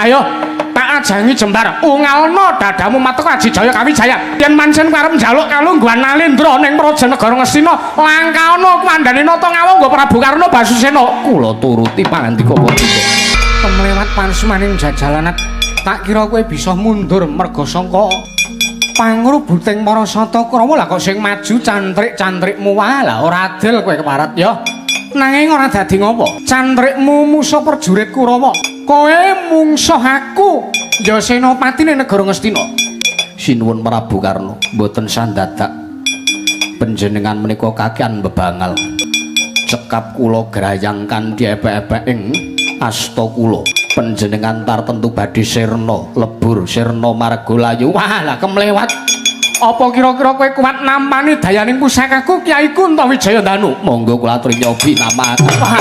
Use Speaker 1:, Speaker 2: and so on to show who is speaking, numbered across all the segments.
Speaker 1: Ayo tak ajangi jembar, ungalno dadamu matek Aji Jaya Kawijaya. Yen mancen kowe arep njaluk kalungguhan Nalendra ning Praja Negara Ngastina, langkaana kuwandane nata ngawangga Prabu Karna Basusena. Kula turuti pangandika paduka. Kemlewat pansmaning jajalanat, tak kira kowe bisa mundur merga sangka pangrubuting para Satakrawa, lah kok sing maju cantrik-cantrikmu wae. Lah ora adil kowe keparat ya. Nanging ora dadi ngopo. Cantrikmu musuh prajurit Kurawa. Kowe mungsuh aku, ya senopatine negara Ngastina. Sinuwun Prabu Karna, mboten sandadak panjenengan menika kakean bebangal. Cekap kula grayang kanthi epek-epek ing asta kula. Panjenengan tartentu badhe sirna, lebur sirna marga layu. Wah, lah kemlewat. Apa kira-kira kowe kuat nampani dayaning pusakaku Kyai Kunta Wijaya Danu? Monggo kula aturi nyobi nama. Wah.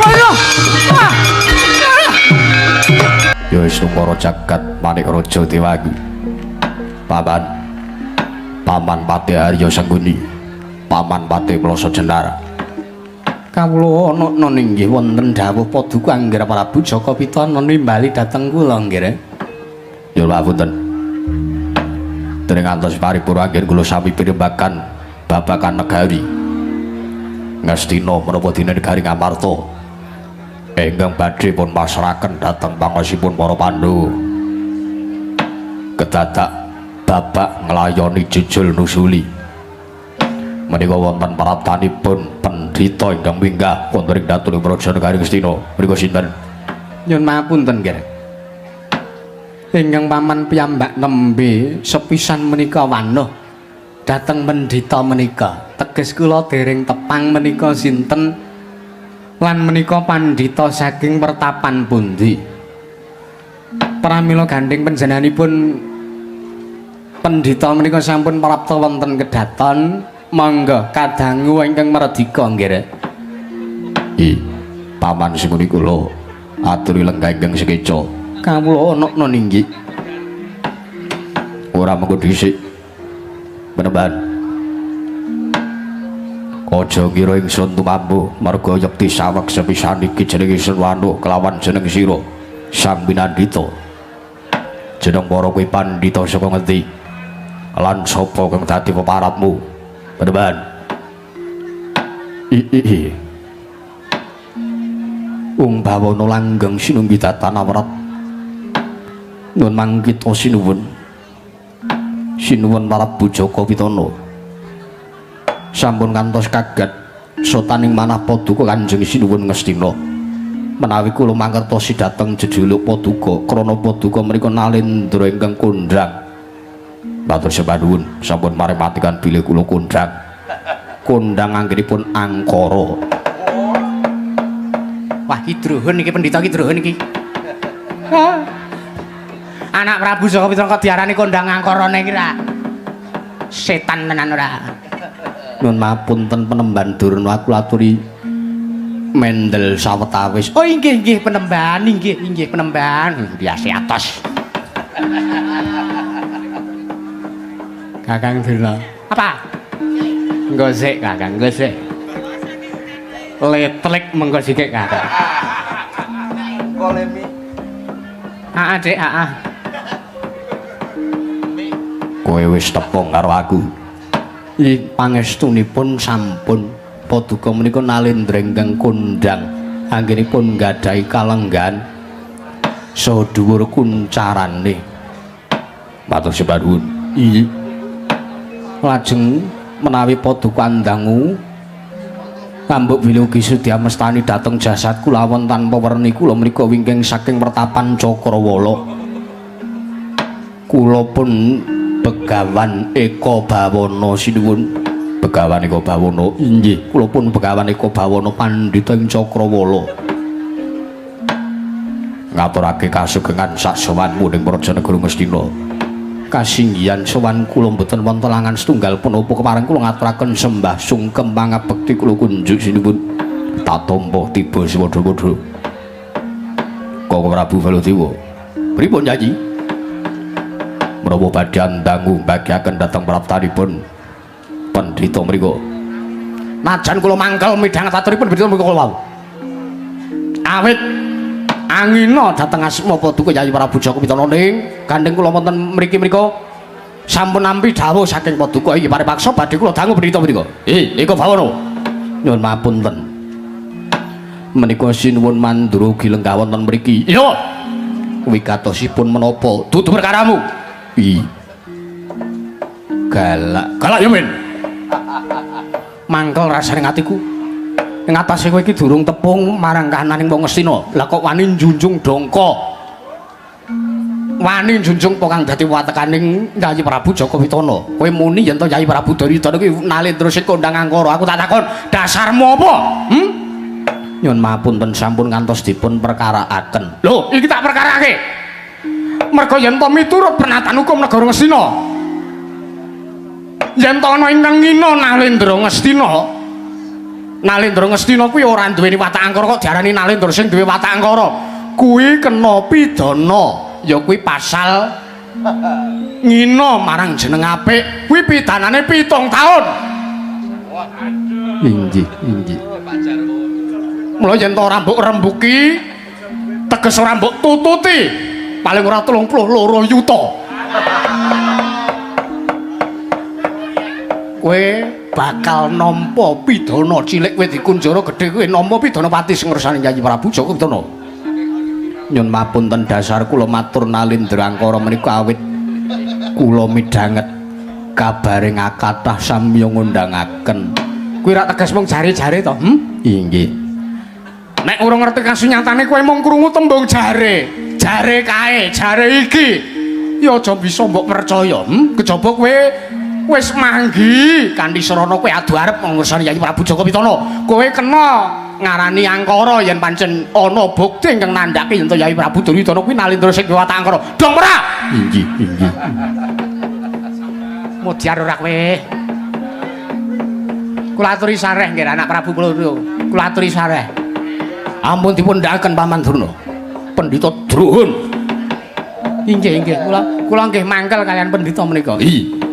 Speaker 1: Wah. Wah.
Speaker 2: Ya wis para jagat Manik Raja Dewangi. Paman. Paman Patih Arya Sengkuni. Paman Patih Ploso Jenar.
Speaker 1: Kawula ana inggih wonten dawuh paduka Angger Prabu Jaka Pitana nimbali dhateng kula nggih.
Speaker 2: Ya ngapunten. Dereng ngantos paripurna anggen kula sami pirembagan babagan negari. Ngastina menapa dene negari Ngamarta. Ingkang badhe pun pasrahaken dhateng pangaosipun para Pandhawa. Kedadak babak nglayoni jejul nusuli. Menika wonten praptanipun pendhita ingkang minggah wonten ing dhatun Praja Negari Ngastina. Menika sinten?
Speaker 1: Nyun mapunten nggih. Ingkang paman piyambak nembe sepisan menika wanuh dhateng pendhita menika. Teges kula dereng tepang menika sinten lan menika pandhita saking pertapan pundi. Pramila gandheng panjenenganipun pendhita menika sampun prapta wonten kedaton, monggo kadangu ingkang merdika nggih.
Speaker 2: I, paman sing kula aturi lenggah ingkang sekeca.
Speaker 1: Kawula ana ninggih.
Speaker 2: Ora mengko dhisik. Penemban. Aja ngira ingsun tumampu merga yekti saweg sepisan iki jeneng ingsun wanuh kelawan jeneng sira Sang Pinandita. Jeneng para kuwi pandhita saka ngendi? Lan sapa kang dadi peparapmu? Penemban. I, i, i.
Speaker 1: Ung bawana langgeng sinunggi datan awrat. Nun mangkita sinuwun. Sinuwun Prabu Jaka Pitana. Sampun ngantos kaget sotaning manah paduka Kanjeng Sinuwun Ngastina. Menawi kula mangertosi dhateng jejuluk paduka, krana paduka menika nalendra ingkang kondhang.
Speaker 2: Matur sembah nuwun, sampun marematikan bilih kula kondhang.
Speaker 1: Kondhang anggenipun angkara. Wah, ki druhun iki pendhita ki druhun iki. Anak Prabu Jaka Pitana kok diarani kondhang angkarane iki ra. Setan tenan ora. Nyun mapunten penemban Durna, aku aturi mendel sawetawis. Oh inggih inggih penemban, inggih inggih penemban. Biasa atos. Kakang Durna. Apa? Engko sik Kakang, engko sik. Letlik mengko sithik Kakang.
Speaker 3: Kolemi.
Speaker 1: Aa, Dik, aa.
Speaker 2: Kowe wis tepung karo aku.
Speaker 1: I pangestunipun sampun paduka menika nalendra ingkang kondhang anggenipun nggadahi kalenggahan saha dhuwur kuncarane.
Speaker 2: Matur sembah nuwun.
Speaker 1: Iya. Lajeng menawi paduka andangu ngambuk bilih ugi sudya mestani dhateng jasad kula tanpa werni kula menika wingking saking pertapan Cakrawala. Kula pun Begawan Eka Bawana sinuwun.
Speaker 2: Begawan Eka Bawana.
Speaker 1: Inggih, kula pun Begawan Eka Bawana pandhita ing Cakrawala.
Speaker 2: Ngaturake kasugengan sak sowanmu ning Praja Negara Ngastina.
Speaker 1: Kasinggihan sowan kula mboten wonten langan setunggal punapa kepareng kula ngaturaken sembah sungkem pangabekti kula kunjuk sinuwun.
Speaker 2: Tatampa tiba sepadha-padha. Koko Prabu Baladewa. Pripun nyanyi? Menapa badhe andangu bagiaken dhateng praptanipun pendhita mriku?
Speaker 1: Najan kula mangkel midhanget aturipun pendhita mriku kula wau. Awit
Speaker 2: Angina dhateng asma paduka Yayi Prabu Jaka Pitana ning gandeng kula wonten mriki mriku sampun nampi dawuh saking paduka iki paripaksa badhe kula dangu pendhita punika. Eka Bawana. Nyuwun mapunten. Menika sinuwun Mandura ugi lenggah wonten mriki. Iya. Wigatosipun menapa? Dudu perkaramu. I. Galak. Galak ya, Men. Mangkel rasane atiku. Ing atase kowe iki durung tepung marang kahananing wong Ngastina. Lah kok wani njunjung dongko. Wani njunjung apa kang dadi watekaning Yayi Prabu Jaka Pitana. Kowe muni yen to Yayi Prabu Duryudana kuwi Nalendra sing kondhang angkara. Aku tak takon, dasarmu apa? Hmm? Nyuwun mapunten sampun ngantos dipun perkarakaken.
Speaker 1: Lho, iki tak perkarake. Merga yen to miturut pernatan hukum negara Ngastina. Yen to ana ingkang ngina Nalendra Ngastina, Nalendra Ngastina kuwi ora duweni watak angkara kok diarani Nalendra sing duwe watak angkara. Kuwi kena pidana, ya kuwi pasal ngina marang jeneng apik. Kuwi pidanane 7 taun.
Speaker 2: Inggih, inggih.
Speaker 1: Mula yen to ora mbok rembuki, teges ora mbok tututi, paling ora 32 yuta. Kowe bakal nampa pidana cilik kowe dikunjara gedhe kowe nampa pidana pati sing ngersane Yayi Prabu Jaka Pitana.
Speaker 2: Nyun mapunten dasar kula matur Nalendra Angkara menika awit kula midhanget kabare ngakathah samya ngundhangaken.
Speaker 1: Kuwi rak teges mung jare-jare to, hm?
Speaker 2: Inggih.
Speaker 1: Nek ora ngerti kasunyatane kowe mung krungu tembung jare, jare kae, jare iki. Ya aja bisa mbok percaya, hm? Kejaba kowe wis manggi kanthi srana kowe adu arep ngersani Yayi Prabu Jaka Pitana. Kowe kena ngarani angkara yen pancen ana bukti ingkang nandhake yen to Yayi Prabu Duryudana kuwi Nalendra sing watak angkara. Dong ora?
Speaker 2: Inggih, inggih.
Speaker 1: Mudyar ora kowe? Kula aturi sareh nggih anak Prabu kula. Kula aturi sareh.
Speaker 2: Ampun dipundhaken Paman Durna. Pendhita Druhun.
Speaker 1: Inggih, inggih. Kula kula nggih mangkel kalian pendhita menika.
Speaker 2: Iya.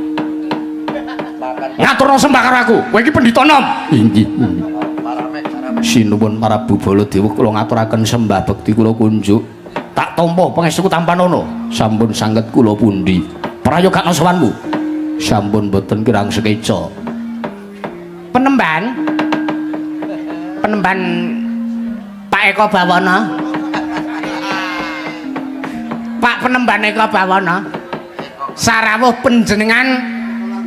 Speaker 1: Ngaturna sembah karo aku. Kowe iki pendhita nom.
Speaker 2: Inggih. Sinuwun Prabu Baladewa kula ngaturaken sembah bekti kula kunjuk.
Speaker 1: Tak tampa pangestuku tampanana.
Speaker 2: Sampun sanget kula pundi.
Speaker 1: Prayoga sowanmu.
Speaker 2: Sampun boten kirang sekeca.
Speaker 1: Penemban. Penemban Pak Eko Bawana. Pak Penemban Eko Bawana. Sarawuh panjenengan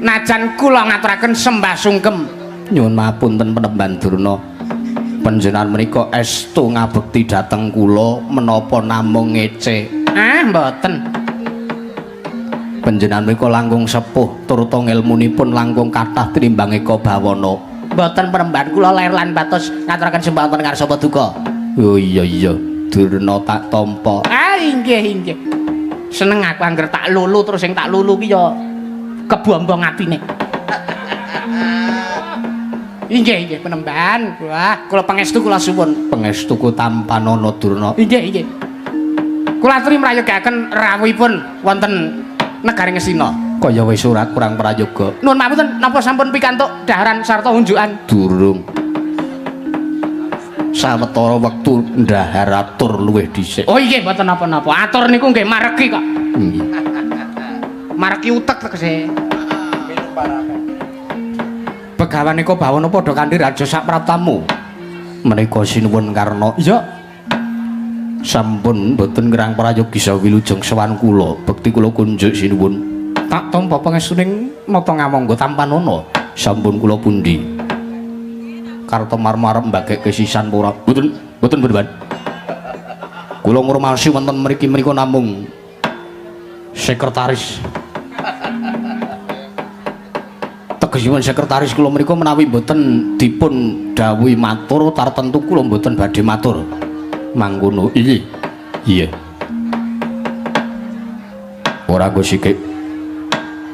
Speaker 1: najan kula ngaturaken sembah sungkem.
Speaker 2: Nyuwun mapunten Penemban Durna. Panjenengan menika estu ngabekti dhateng kula menapa namung ngece?
Speaker 1: Ah, mboten.
Speaker 2: Panjenengan menika langkung sepuh turta ngelmunipun langkung kathah tinimbang Eko Bawana.
Speaker 1: Mboten Penemban, kula lair lan batos ngaturaken sembah wonten ngarsa paduka.
Speaker 2: Oh iya iya, Durna tak tampa.
Speaker 1: Ah, inggih inggih. Seneng aku angger tak lulu terus sing tak lulu ki ya kebombong atine. Inggih inggih Penemban, wah kula pangestu kula suwun.
Speaker 2: Pangestuku tampanana Durna.
Speaker 1: Inggih inggih. Kula aturi mrayogakaken rawuhipun wonten negari Ngastina.
Speaker 2: Kaya wis ora kurang prayoga.
Speaker 1: Nuwun mapunten, napa sampun pikantuk daharan sarta unjukan?
Speaker 2: Durung. Sawetara wektu ndahar atur luwih dhisik.
Speaker 1: Oh inggih mboten napa-napa. Atur niku nggih maregi kok.
Speaker 2: Nggih.
Speaker 1: Maregi utek tegese. Begawan Eko Bawana padha kanthi raja sak praptamu.
Speaker 2: Menika sinuwun Karna.
Speaker 1: Iya.
Speaker 2: Sampun mboten ngrang prayogi saha wilujeng sowan kula. Bekti kula kunjuk sinuwun.
Speaker 1: Tak tampa pangestuning nata ngamangga tampanana.
Speaker 2: Sampun kula pundi. Kartomarma arep mbagekke sisan ora? Mboten, mboten Penemban. Kula ngurmasi wonten mriki menika namung sekretaris. Tegesipun sekretaris kula menika menawi mboten dipun dawuhi matur tartentu kula mboten badhe matur. Mangkono iki. Iya. Ora nggo sikik.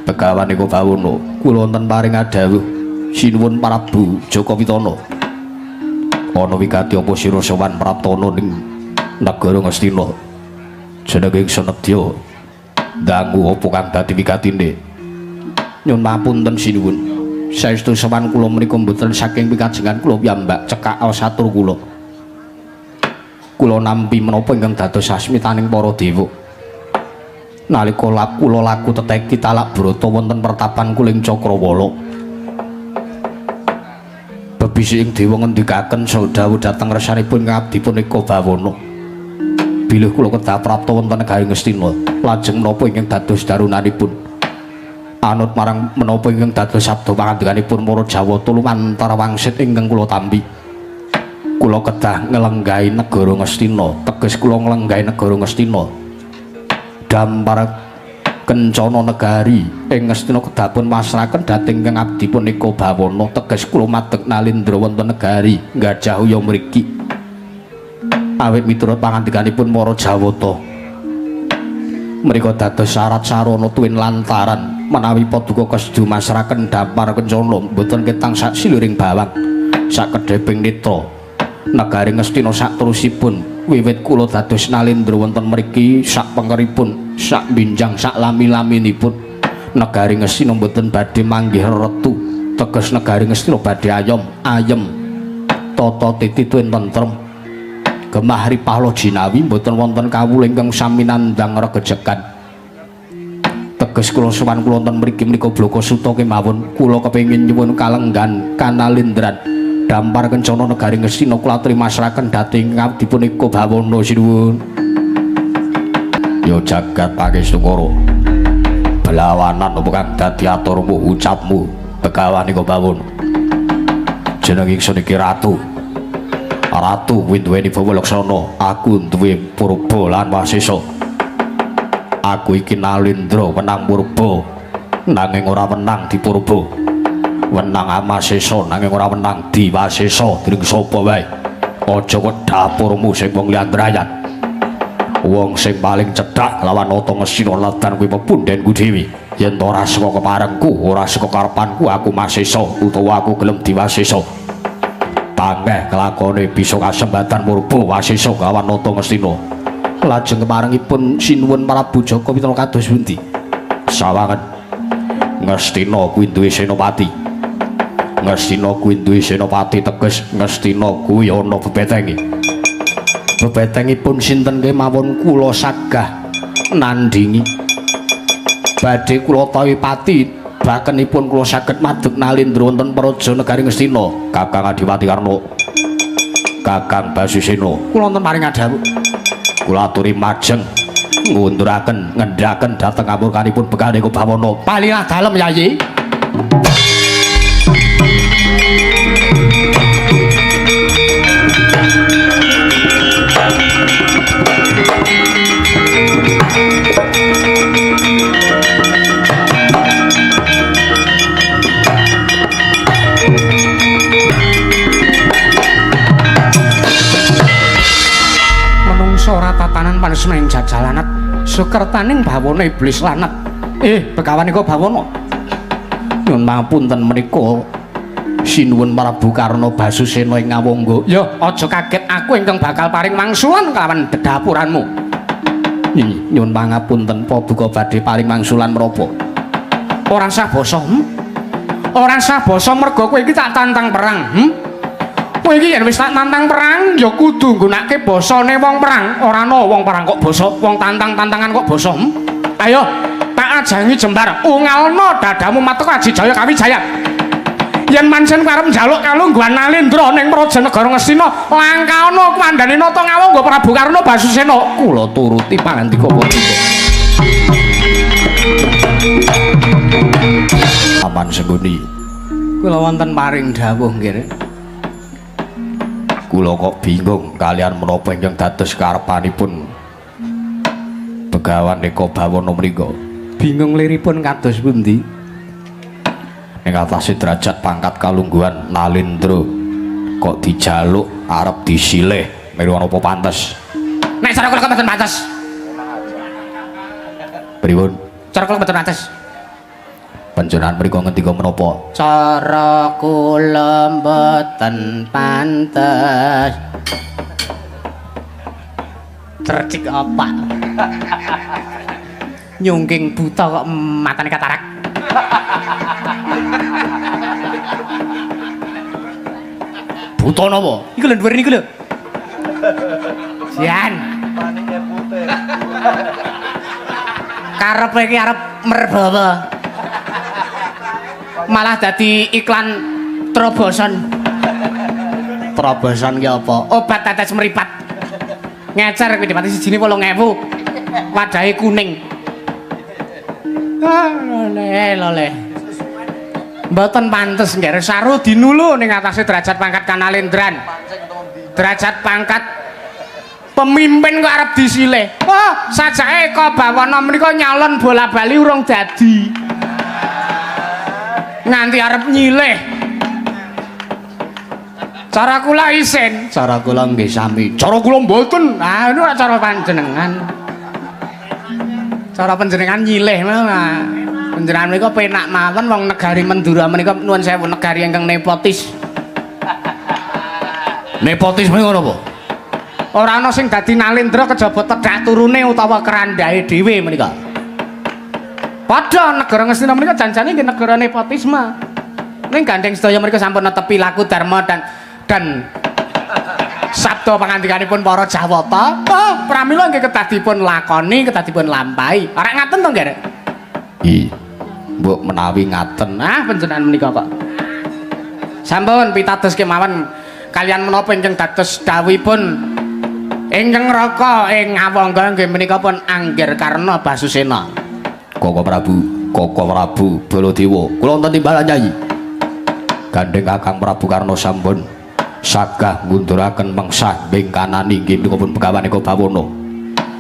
Speaker 2: Begawan Eko Bawana, kula wonten paring adhawuh sinuwun Prabu Jaka Pitana. Ana wigati apa sira sowan praptana ning negara Ngastina? Jenenge ingsun nedya dangu apa kang dadi wigatine. Nyuwun papunten sinuwun. Saestu sowan kula menika mboten saking pikajengan kula piyambak cekak satur kula. Kula nampi menapa ingkang dados sasmitaning para dewa. Nalika kula laku teteki talak brata wonten pertapan Kuling Cakrawala. Bebisik ing dewa ngendikaken saha dawuh dhateng resanipun ngabdi punika bawana. Bilih kula kedah prapta wonten negari Ngastina, lajeng menapa ingkang dados darunanipun. Anut marang menapa ingkang dados sabda pangandikanipun para Jawata lumantar wangsit ingkang kula tampi. Kula kedah nglenggahi negara Ngastina, teges kula nglenggahi negara Ngastina. Dampar kencana negari ing Ngastina kedah pun pasrahaken dhateng ingkang abdi punika bawana, teges kula madeg nalindra wonten negari Gajah Uya mriki. Awit miturut pangandikanipun para Jawata, mrika dados syarat sarana tuwin lantaran menawi paduka kesdu masrahaken dampar kencana mboten ketang sak siluring bawang sakedheping nitra negari Ngastina sakterusipun wiwit kula dados nalindra wonten mriki sak pengeripun sak binjang sak lami-laminipun negari Ngastina mboten badhe manggih retu, teges negari Ngastina badhe ayom ayem tata titi tuwin tentrem gemah ripah loh jinawi mboten wonten kawula ingkang sami nandhang regejekan. Teges kula sowan kula wonten mriki menika blaka suta kemawon kula kepengin nyuwun kalenggan kanalindran dampar kencana negari Ngastina kula aturi masrahaken dhateng ngabdi punika bawana sinuwun. Ya jagat Pangestu Kara belawanan apa kang dadi aturmu ucapmu begawan nika bawana. Jeneng ingsun iki ratu. Ratu kuwi duweni bawa laksana, aku duwe purba lan wasesa. Aku iki nalindra wenang purba nanging ora wenang di purba. Wenang amasesa nanging ora wenang diwasesa dening sapa wae. Aja kok dapurmu sing wong liyan drayan. Wong sing paling cedhak lawan Nata Ngastina lan kuwi pepundhenku dhewe. Yen to ora saka keparengku, ora saka karepanku aku masesa utawa aku gelem diwasesa. Tangeh kelakone bisa kasembatan purba wasesa lawan Nata Ngastina. Lajeng keparengipun sinuwun Prabu Jaka Pitana kados pundi? Sawangen Ngastina kuwi duwe senopati. Ngastina kuwi duwe senopati teges Ngastina kuwi ana bebetenge. Bebetengipun sinten kemawon kula sagah nandingi. Badhe kula tawi pati bakenipun kula saged madeg nalindra wonten praja negari Ngastina. Kakang Adipati Karna, Kakang Basusena, kula wonten paring adhawuh. Kula aturi majeng ngunduraken ngendhaken dhateng amurkanipun Beganing Bawana. Palingah dalem Yayi. Menungso ora tatanan panesmeng jajalanet sukertaning bawana iblis lanet. Begawan nika bawana. Nyuwun pangapunten menika sinuwun Prabu Karna Basusena ing Ngawangga. Ya, aja kaget aku ingkang bakal paring wangsulan kelawan dedapuranmu. Nyuwun pangapunten paduka badhe paring wangsulan menapa? Ora sah basa. Ora sah basa merga kowe iki tak tantang perang. Kowe iki yen wis tak tantang perang ya kudu nggunakake basane wong perang. Ora ana wong perang kok basa, wong tantang-tantangan kok basa. Ayo tak ajangi jembar, ungalno dadamu matek Aji Jaya Kawijaya. Yen mancen arep njaluk kalungguhan nalindra ning praja negara Ngastina, langkaana kuwandane Nata Ngawangga Prabu Karna Basusena. Kula turuti pangandika paduka. Aman Sengguni. Kula wonten paring dawuh nggih. Kula kok bingung kalian menapa ingkang dados karepanipun Begawan nika bawana mriku. Bingung liripun kados pundi? Ing atase derajat pangkat kalungguhan nalindra kok dijaluk arep disilih melu napa pantes? Nek cara kula mboten pantes. Pripun? Cara kula mboten pantes. Panjenengan mriku ngendika menapa?
Speaker 3: Cara kula mboten pantes. Cercik apa? Nyungking buta kok matane katarak.
Speaker 2: Buta napa?
Speaker 3: Iku lho dhuwur niku lho. Jan. Karepe iki arep merbawa. Malah dadi iklan terobosan. Terobosan ki apa? Obat tetes meripat. Ngecer kuwi dipati sijine 8.000. Wadahe kuning. Ah, lole, lole. Mboten pantes nggih saru dinulu ning atase derajat pangkat kanalendran. Derajat pangkat pemimpin kok arep disilih. Wah, sajake Eka Bawana menika nyalon bola-bali urung dadi. Nganti arep nyilih. Cara kula isin, cara kula nggih sami. Cara kula mboten. Ah, niku cara panjenengan. Cara panjenengan nyilih mah. Panjenengan menika penak mawon wong negari Mandura menika nuwun sewu negari ingkang nepotis.
Speaker 2: Nepotis menika napa?
Speaker 1: Ora ana sing dadi nalendra kejaba tedhak turune utawa kerandahe dhewe menika. Padha negara Ngastina menika janjane nggih negara nepotisme. Ning gandeng sedaya menika sampun netepi laku dharma dan sabda pangandikanipun para Jawata, oh, pramila nggih kedah dipun lakoni, kedah dipun lampahi. Ora ngaten to, Nggih?
Speaker 2: Ih. Mbok menawi ngaten.
Speaker 1: Ah, panjenengan menika kok. Sampun pitados kemawon kalian menapa ingkang dados dawuhipun ingkang Raka ing Awangga nggih menika pun Angger Karna Basusena.
Speaker 2: Koko Prabu, Koko Prabu Baladewa, kula wonten timbalan Nyai. Gandeng Kakang Prabu Karna sampun sagah ngunduraken mengsah bingkanani inggih menika pun Begawan Eka Bawana.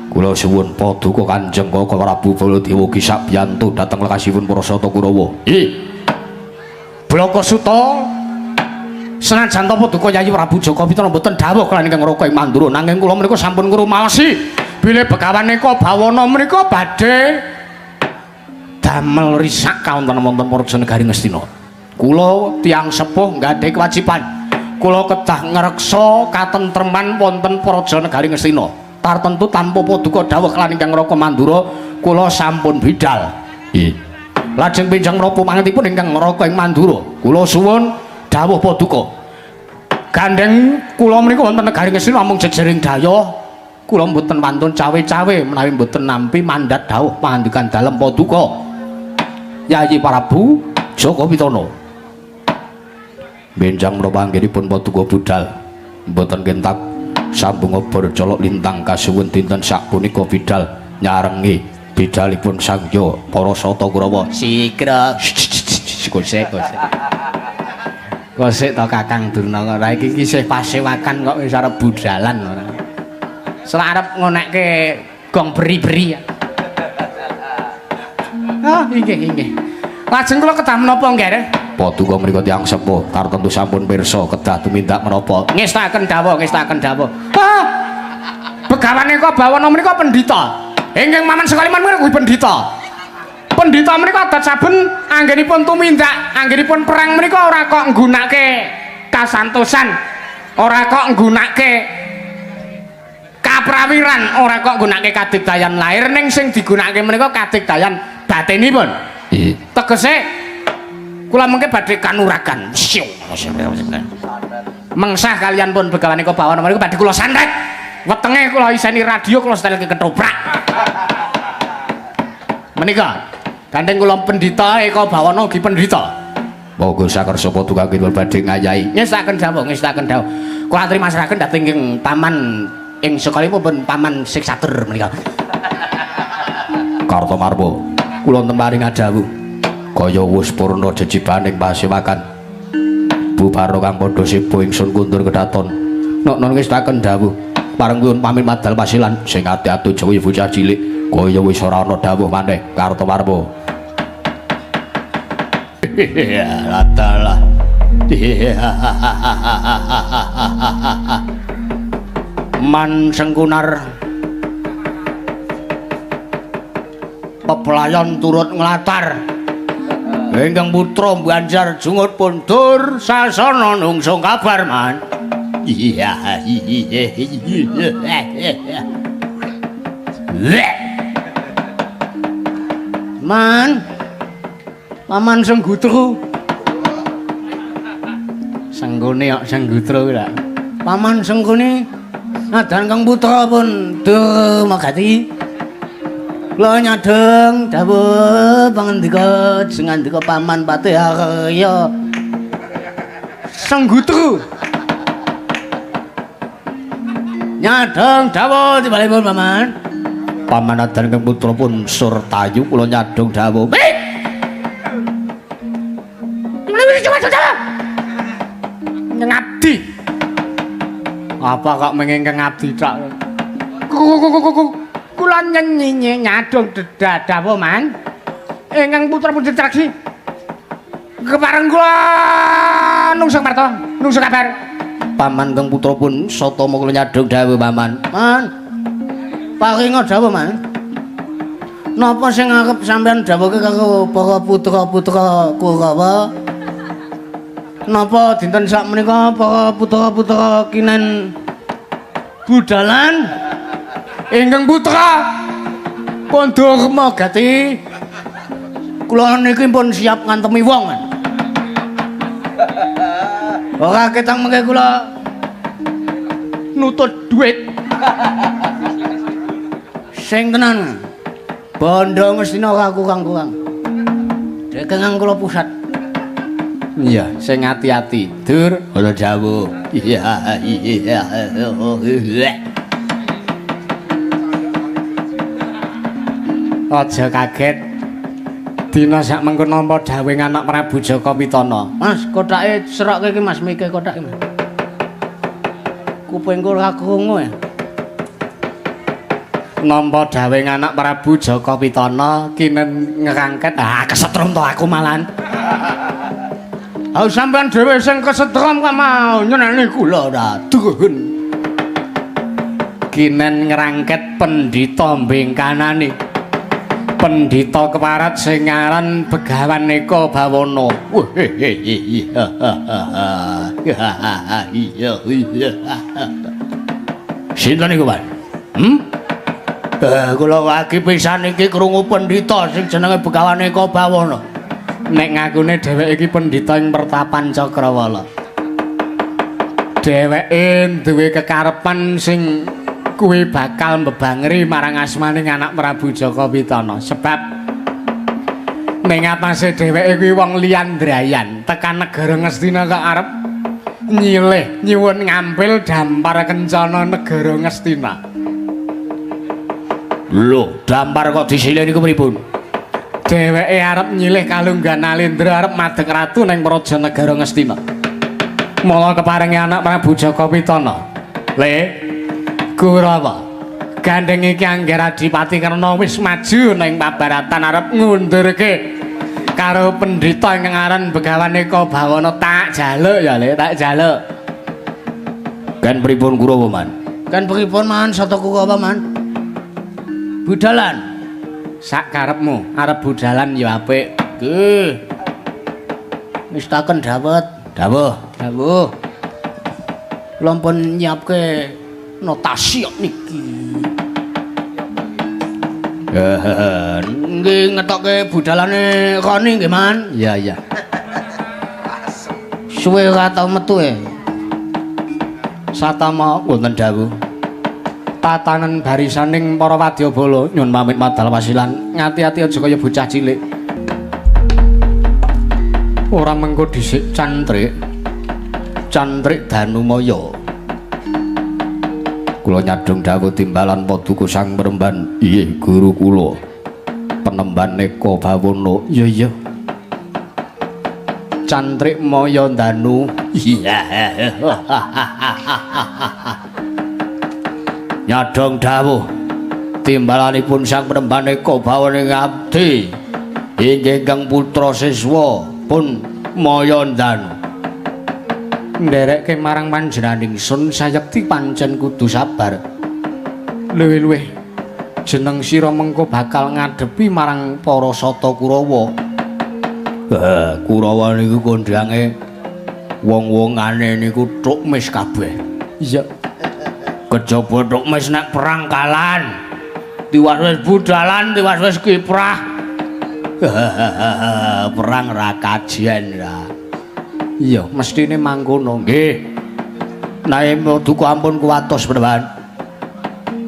Speaker 2: Kula suwun paduka Kanjeng Koko Prabu Baladewa kisak biyantu dhateng lekasipun para Sata Kurawa. Ih.
Speaker 1: Blaka Suta senajan ta paduka Yayi Prabu Jaka Pitana mboten dawuh kaliyan ingkang Raka ing Mandura nanging kula menika sampun ngrumaosi bilih Begawan Eka Bawana menika badhe damel risak kawonten wonten Praja Negari Ngastina. Kula tiyang sepuh nggadhahi kewajiban. Kula kedah ngreksa katentreman wonten Praja Negari Ngastina. Tartentu tanpa paduka dawuh kaliyan ingkang Raka Mandura kula sampun bidal.
Speaker 2: Ih.
Speaker 1: Lajeng benjang menapa pangantipun ingkang Raka ing Mandura. Kula suwun dawuh paduka. Gandeng kula menika wonten negari Ngastina namung jejering daya. Kula mboten wantun cawe-cawe menawi mboten nampi mandat dawuh pangandikan dalem paduka. Yayi Prabu Jaka Pitana.
Speaker 2: Benjang menapa anggenipun paduka budal mboten kentak sambung obor colok lintang kasuwun dinten sapunika bidal nyarengi bidalipun Sangya para Sata Kurawa.
Speaker 3: Sigra. Kosek kosek. Kosek to Kakang Durna kok ora iki isih pasewakan kok wis arep budalan ora. Selak arep ngonekke gong beri-beri.
Speaker 1: Ah, inggih inggih. Lajeng kula kedah menapa nggih?
Speaker 2: Paduka menika tiyang sepuh tartentu sampun pirsa kedah tumindak menapa.
Speaker 1: Ngestaken dawuh, ngestaken dawuh. Ah. Begawan Eka Bawana menika pendhita. Ingkang maman sekaliman menika kuwi pendhita. Pendhita menika adat saben anggenipun tumindak, anggenipun perang menika ora kok nggunake kasantosan, ora kok nggunake kaprawiran, ora kok nggunake kadigdayan lahir ning sing digunakake menika kadigdayan batinipun.
Speaker 2: Ih.
Speaker 1: Tegese kula mengke badhe kanuragan. Mengsah kalian pun Begawan Eka Bawana menika badhe kula santet. Wetenge kula iseni radio kula setelke ketoprak. Menika gandeng kula pendhita Eka Bawana ugi pendhita.
Speaker 2: Monggo sakersa paduka kula badhe ngayahi.
Speaker 1: Ngestaken dawuh, ngestaken dawuh. Kula aturi masrahaken dhateng ing paman ing sekalipun pun paman Siksatur menika.
Speaker 2: Kartomarma, kula wonten paring dawuh. Kaya wis purna jejibaning pasewakan. Buparo kang padha sebo ingsun kundur kedaton. Nok-nok ngestaken dawuh. Pareng kuwun pamit madal pasilan sing ati-ati aja kaya bocah cilik. Kaya wis ora ana dawuh maneh Kartomarma.
Speaker 3: Ladalah. Man Sengkunar pepelayon turut nglatar. Ingkang putra Banjar jungut pundur sasana nungsung kabar man. Iya. Man. Paman Senggutru. Senggone kok Senggutru kuwi lho. Paman Senggone
Speaker 4: Nadan Kang Putra pun Durmagati. Kula nyadeng dawuh pangandika jengandika Paman Patih Arya
Speaker 3: Senggutru.
Speaker 4: Nyadeng dawuh timbalipun Paman.
Speaker 2: Paman Adan Kang Putra pun Surtayu kula nyadong dawuh.
Speaker 3: Ngabdi. Apa kok mengingkang ngabdi tok? Kula nyenyi nyadong dawuh Man. Ingkang putra pun ditraksi. Kepareng kula nungso marta, nungso kabar.
Speaker 2: Paman Kang Putra pun Satama kula nyadong dawuh Paman.
Speaker 4: Man. Paringa dawuh Man. Napa sing arep sampeyan dawuhke karo para putra-putra Kurawa? Napa dinten sakmenika para putra-putra kinen budalan?
Speaker 3: Ingkang putra pun Durmagati.
Speaker 4: Kula niki pun siap ngantemi wong, Man. Ora ketang mengke kula
Speaker 3: nutut duit.
Speaker 4: Sing tenan. Bondo Ngastina ora kurang-kurang. Dekengan kula pusat.
Speaker 3: Iya, sing ati-ati. Dur,
Speaker 2: ana dawuh. Iya, iya.
Speaker 3: Aja kaget. Dina sak mengko nampa dawuh anak Prabu Jaka Pitana.
Speaker 4: Mas, kotake serokke iki Mas, mike kotake Mas. Kupingku ora krungu ya.
Speaker 3: Nampa dawuh anak Prabu Jaka Pitana kinen ngerangket. Ah, kesetrum to aku malan. Ah, sampean dhewe sing kesetrum kok mau nyeneni kula ora druhun. Kinen ngerangket pendhita mbengkanane. Pendhita keparat sing aran Begawan Eka Bawana.
Speaker 2: Sinten niku, Pak? Kula wagi pisan iki krungu pendhita sing jenenge Begawan Eka Bawana.
Speaker 3: Nek ngakune dheweke iki pendhita ing pertapan Cakrawala. Dheweke duwe kekarepan sing kuwi bakal mbebangeri marang asmane anak Prabu Jaka Pitana. Sebab ning atase dheweke kuwi wong liyan drayan, tekan negara Ngastina kok arep nyilih nyuwun ngampil dampar kencana negara Ngastina.
Speaker 2: Lho, dampar kok disilih niku pripun?
Speaker 3: Dheweke arep nyilih kalungguhan Nalendra arep madeg ratu ning praja negara Ngastina. Mula keparengi anak Prabu Jaka Pitana. Le Kurawa, gandeng iki Angger Adipati Karna wis maju ning pabaratan arep ngundurke karo pendhita ingkang aran Begawan Eka Bawana. Tak jaluk ya, Le, tak jaluk.
Speaker 2: Kan pripun Kurawa, Man?
Speaker 4: Kan pripun, Man? Sata Kurawa, Man? Budalan.
Speaker 3: Sak karepmu, arep budalan ya apik.
Speaker 4: Nggih. Mistaken dawet.
Speaker 2: Dawuh.
Speaker 4: Dawuh. Kula pun nyiapke notasi niki. Nggih ngetokke budalane Roni nggih, Man.
Speaker 3: Iya, iya.
Speaker 4: Suwe ora tau metu e.
Speaker 3: Satama
Speaker 2: wonten dawuh.
Speaker 3: Tatanan barisaning para wadyabala nyun pamit madal wasilan. Ngati-ati aja kaya bocah cilik. Ora mengko dhisik
Speaker 2: cantrik. Cantrik Danumaya. Kula nyadong dawuh timbalan paduka Sang Peremban. Inggih guru kula. Penemban Eka Bawana.
Speaker 3: Iya iya. Cantrik Maya Danu.
Speaker 2: Iya. Nyadong dawuh timbalanipun Sang Peremban Eka Bawana ngabdi. Inggih ingkang putra siswa pun Maya Danu.
Speaker 3: Nderekke marang panjenengan ingsun sayekti pancen kudu sabar. Luwih-luwih jeneng sira mengko bakal ngadepi marang para sata Kurawa.
Speaker 2: Kurawa niku kondhange wong-wongane niku tuk mis kabeh.
Speaker 3: Iya.
Speaker 2: Kejaba tuk mis nek perang kalan. Tiwas wis budalan, tiwas wis kiprah. Perang ra kajian ra.
Speaker 3: Iya, mestine mangkono.
Speaker 2: Nggih. Nae duka ampun kuwatos, Penemban.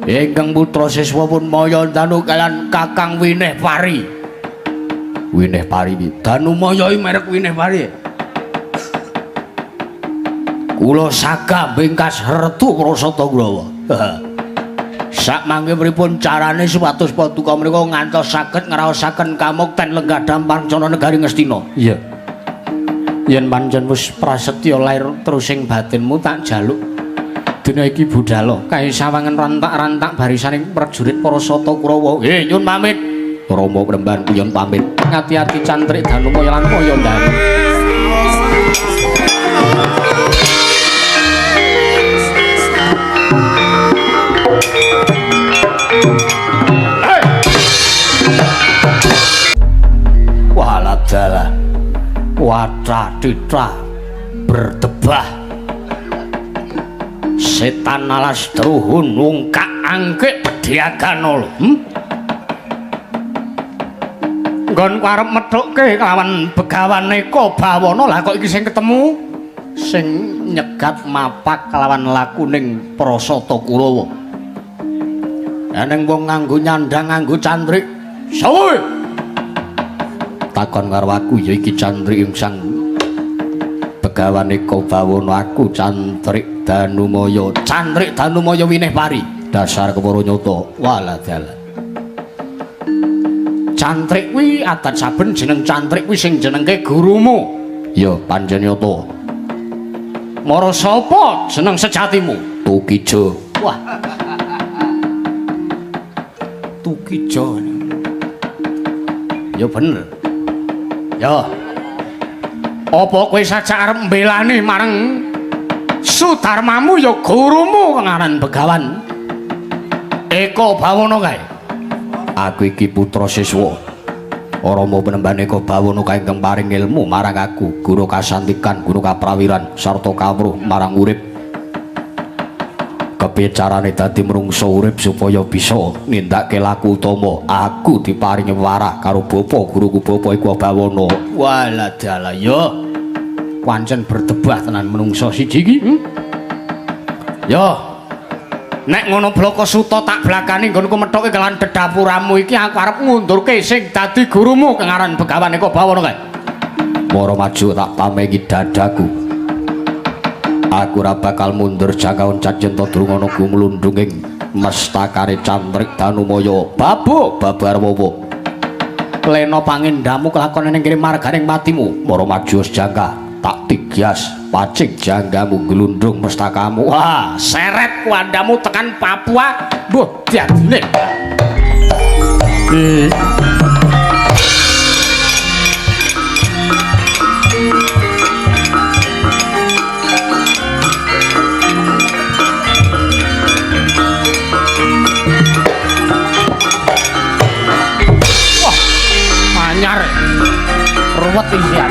Speaker 2: Ingkang putra siswa pun Maya Danu kalian Kakang Wineh Pari. Wineh Pari iki Danumaya iki merek Wineh Pari. Kula saga bingkas Retu Prasata Kurawa. Sak mangke pripun carane supados paduka menika ngantos saged ngraosaken kamukten lenggah pancana negari Ngastina.
Speaker 3: Iya. Yen pancen wis prasetya lair terus ing batinmu tak jaluk dina iki budhalo kae sawangen rantak-rantak barisaning prajurit Prasata Kurawa.
Speaker 2: Nggih, nyun pamit. Rama Premban kuyon pamit.
Speaker 3: Ngati-ati cantrik Danumaya lan Maya Ndanu.
Speaker 2: Walah dalah. Watra titra berdebah. Setan alas druhun wungkak angkik bedhyagan lho.
Speaker 1: Nggonku arep methukke kelawan Begawan Eka Bawana, lah kok iki sing ketemu
Speaker 3: sing nyegat mapak kelawan lakuning Prasata Kurawa.
Speaker 2: Eneng wong nganggo nyandang nganggo cantrik. Sawe. Takon karo aku ya iki cantrik ing sang Begawan Eka Bawana, aku cantrik Danumaya. Cantrik Danumaya Wineh Pari. Dasar kepara nyata. Walah dalah.
Speaker 3: Cantrik kuwi adat saben jeneng cantrik kuwi sing jenengke gurumu.
Speaker 2: Ya pancen nyata.
Speaker 3: Mara sapa jeneng sejatimu?
Speaker 2: Tukijo.
Speaker 3: Wah. Tukijo.
Speaker 2: Ya bener. Ya.
Speaker 1: Apa kowe sajak arep mbelani marang Sudarmamu ya gurumu ngaran Begawan Eka Bawana kae?
Speaker 2: Aku iki putra siswa Rama Penemban Eka Bawana kae ingkang paring ilmu marang aku, guru kasantikan, guru kaprawiran sarta kawruh marang urip. Kepiye carane dadi menungsa urip supaya bisa nindakake laku utama? Aku diparingi warah karo bapa guruku, bapa Eka Bawana.
Speaker 3: Walah dalah ya. Pancen berdebah tenan menungsa siji iki.
Speaker 2: Ya.
Speaker 3: Nek ngono Blaka Suta tak blakani nggonku methuke kelan dedapuramu iki, aku arep ngundurke sing dadi gurumu kang aran Begawan Eka Bawana kae.
Speaker 2: Mara maju tak pamengi dadaku. Aku ora bakal mundur jangkaun yen ta durung ana gumlundung ing mestakane cantrik Danumaya. Babu babar wowo.
Speaker 3: Lena pangendamu kelakon ning kene marganing patimu.
Speaker 2: Mara maju jangka tak tigas pacing janggamu glundung mestakamu.
Speaker 3: Wah, seret kuandamu tekan Papua. Mbuh diadine. Wah, manyar. Ruwet isian.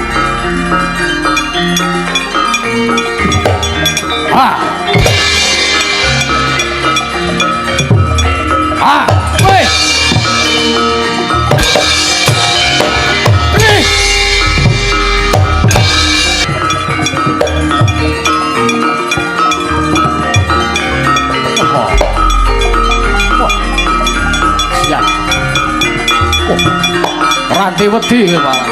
Speaker 3: Ah. Ah, weh. Eh. Oh. Wah. Siap. Oh. Ranti wedi malah.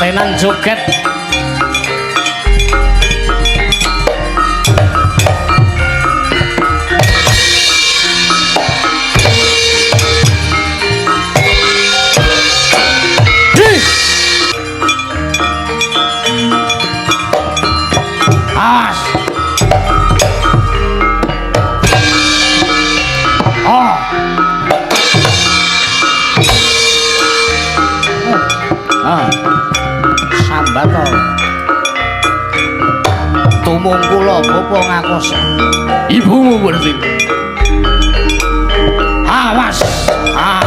Speaker 3: Tenan joget. As. Oh. Ah. Sambat to. Tumung kula bapa ngakoso. Ibumu berarti. Awas. Ah.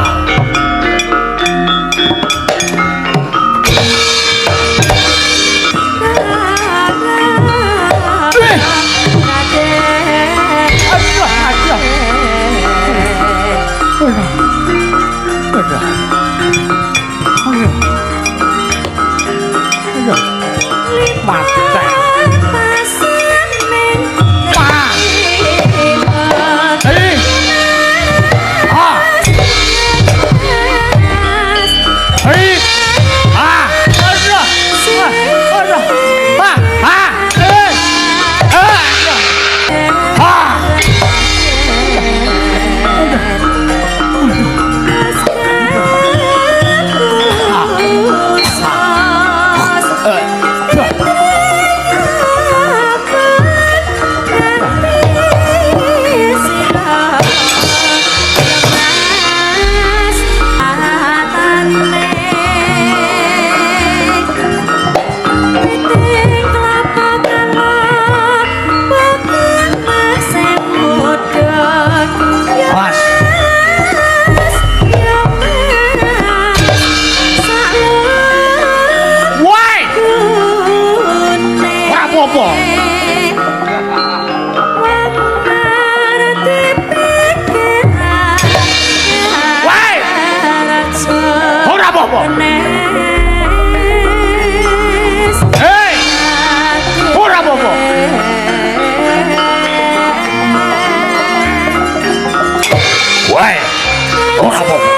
Speaker 2: Ora apa-apa.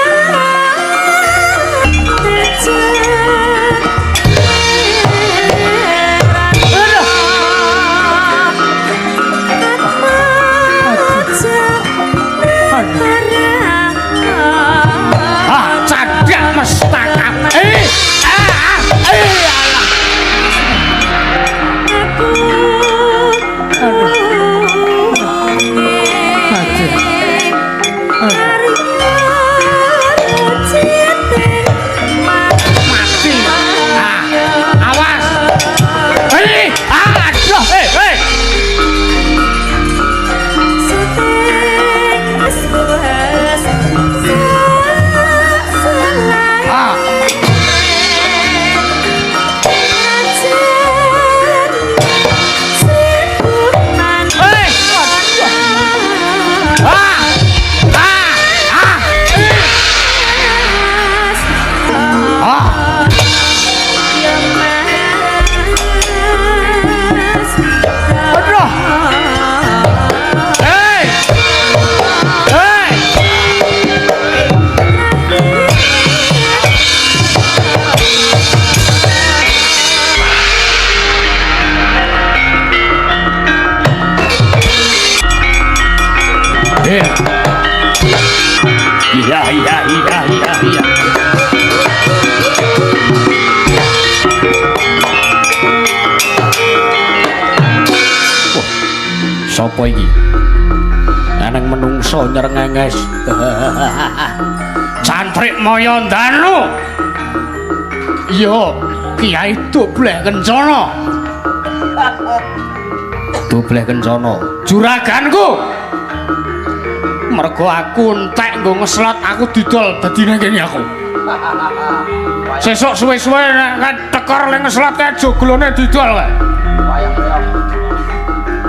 Speaker 1: Ah, cadak mestaka. Eh, ah, eh, alah. Mati. Ah, awas. Eh, ah, aduh, eh, eh. Ah. Eh, ah, ah, ah, eh. Ah. Aduh. Hei. Hei. Eh.
Speaker 2: Iya iya iya iya iya. Wah, sapa iki? Eneng menungso nyrengenges.
Speaker 1: Cantrik Maya Ndanu. Iya, Kiai Dubleh Kencana.
Speaker 2: Dubleh Kencana.
Speaker 1: Juraganku. Mergo aku entek nggo ngeslot, aku didol dadi nang kene aku. Sesuk suwe-suwe nek kan tekor le ngeslot kae joglone didol kae.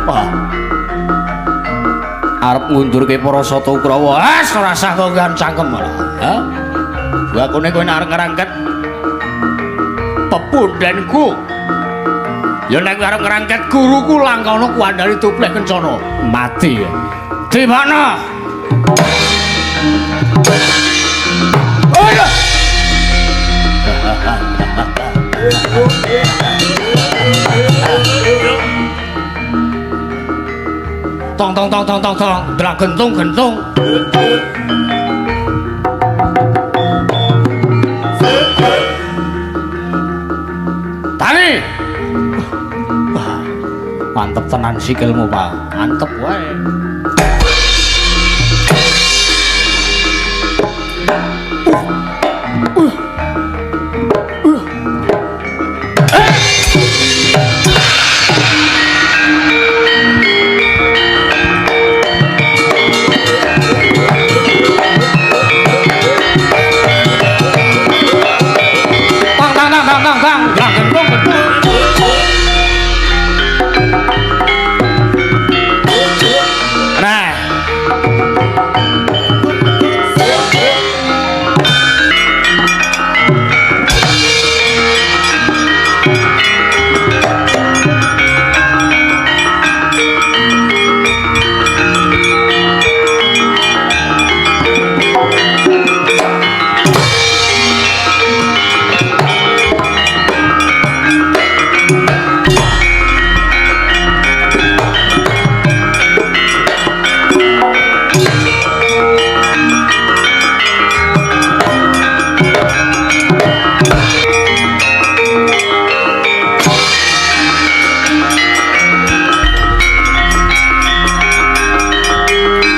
Speaker 2: Wah. Arep ngundurke para Sata Kurawa.
Speaker 1: Ah, ora usah kok cangkem malah.
Speaker 2: Hah? Wakune kowe nek arep ngrangket
Speaker 1: Pepundhenku. Ya nek arep ngrangket guruku langkana kuandani Dubleh Kencana.
Speaker 2: Mati.
Speaker 1: Di mana? Aduh. Tong tong tong tong tong tong, delak gentung gentung. Tani.
Speaker 2: Wah, mantep tenan sikilmu, Pak. Mantep wae.
Speaker 1: Tang tang tang tang tang tang, delak gentung gentung. Nah.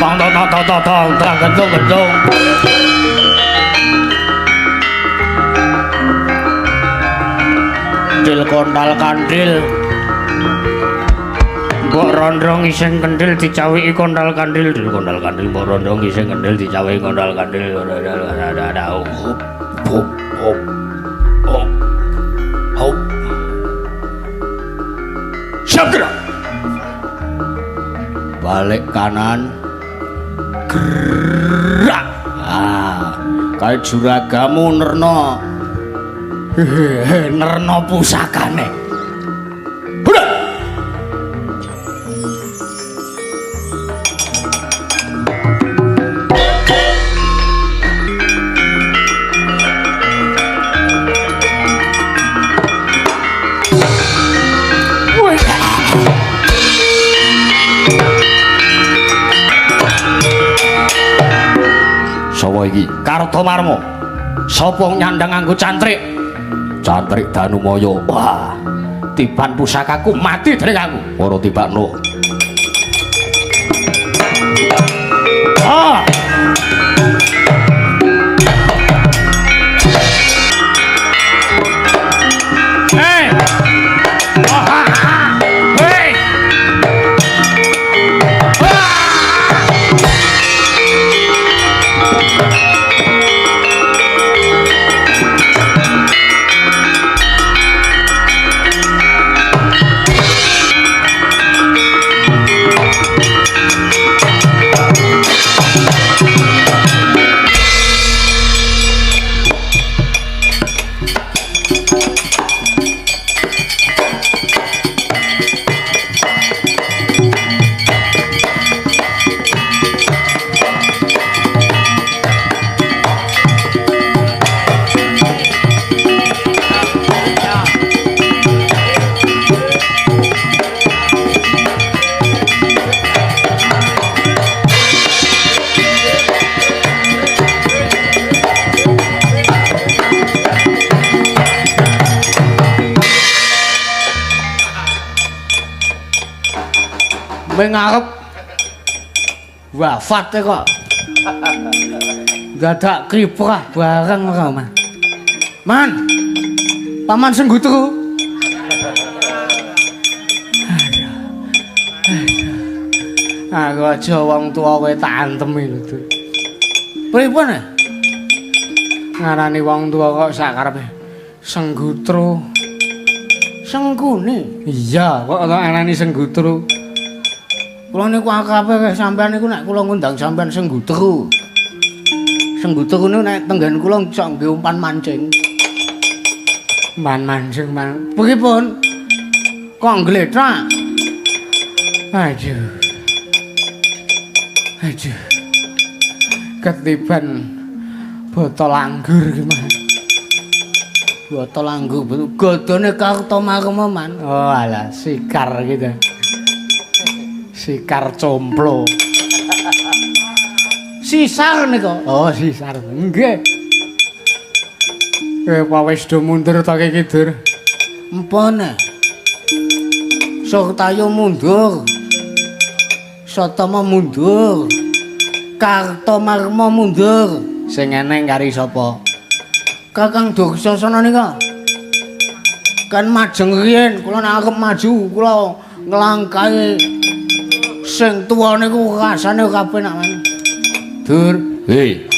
Speaker 1: Tong tong tong tong tong tong, delak gentung gentung.
Speaker 2: Dil kontal kandil.
Speaker 1: Mbok rondrong iseng kendil dicawiki kontal kandil,
Speaker 2: Dil kontal kandil mbok rondrong iseng kendil dicawiki kontal kandil. Hop hop hop. Hop. Hop.
Speaker 1: Siap gerak.
Speaker 2: Balik kanan. Gerak. Ah, kae juragamu nerna. Hehehe, nerna pusakane.
Speaker 1: Budak.
Speaker 2: iki? Kartomarma.
Speaker 1: Sapa nyandang nganggo cantrik?
Speaker 2: Cantrik Danumaya.
Speaker 1: Wah, tiban pusakaku mati dening aku.
Speaker 2: Ora tibakno.
Speaker 1: Ah. Hei. Oh, ah, ah. Hei. Ah.
Speaker 4: Ming arep wafat kok. Dadak kiprah bareng ora, Man. Man. Paman Senggutru.
Speaker 3: Aku aja wong tuwa kowe tak antemi lho, Dur.
Speaker 4: Pripun?
Speaker 3: Ngarani wong tuwa kok sakarepe Senggutru.
Speaker 4: Senggune?
Speaker 3: Iya, kok ora ngarani Senggutru.
Speaker 4: Kula niku akrabe sampean niku nek kula ngundang sampean Senggutru. Senggutru niku nek tenggen kula sok nggih umpan mancing.
Speaker 3: Umpan mancing, man.
Speaker 4: Pripun? Kok nglethak?
Speaker 3: Aduh. Aduh. Ketiban botol anggur ki, Man.
Speaker 4: Botol anggur godhone Kartomarma, Man.
Speaker 3: Oh, alah, sikar gitu. Sikar complo.
Speaker 4: Sisar nika.
Speaker 3: Oh, sisar. Nggih. Kowe apa wis do mundur ta iki, Dur?
Speaker 4: Empun. Surtayo mundur. Satama mundur. Kartomarma mundur.
Speaker 3: Sing eneng kari sapa?
Speaker 4: Kakang Dursasana nika. Kan majeng riyin, kula nek arep maju kula nglangkahi sing tuwa niku rasane kabeh nak, Man.
Speaker 3: Dur,
Speaker 2: Hei.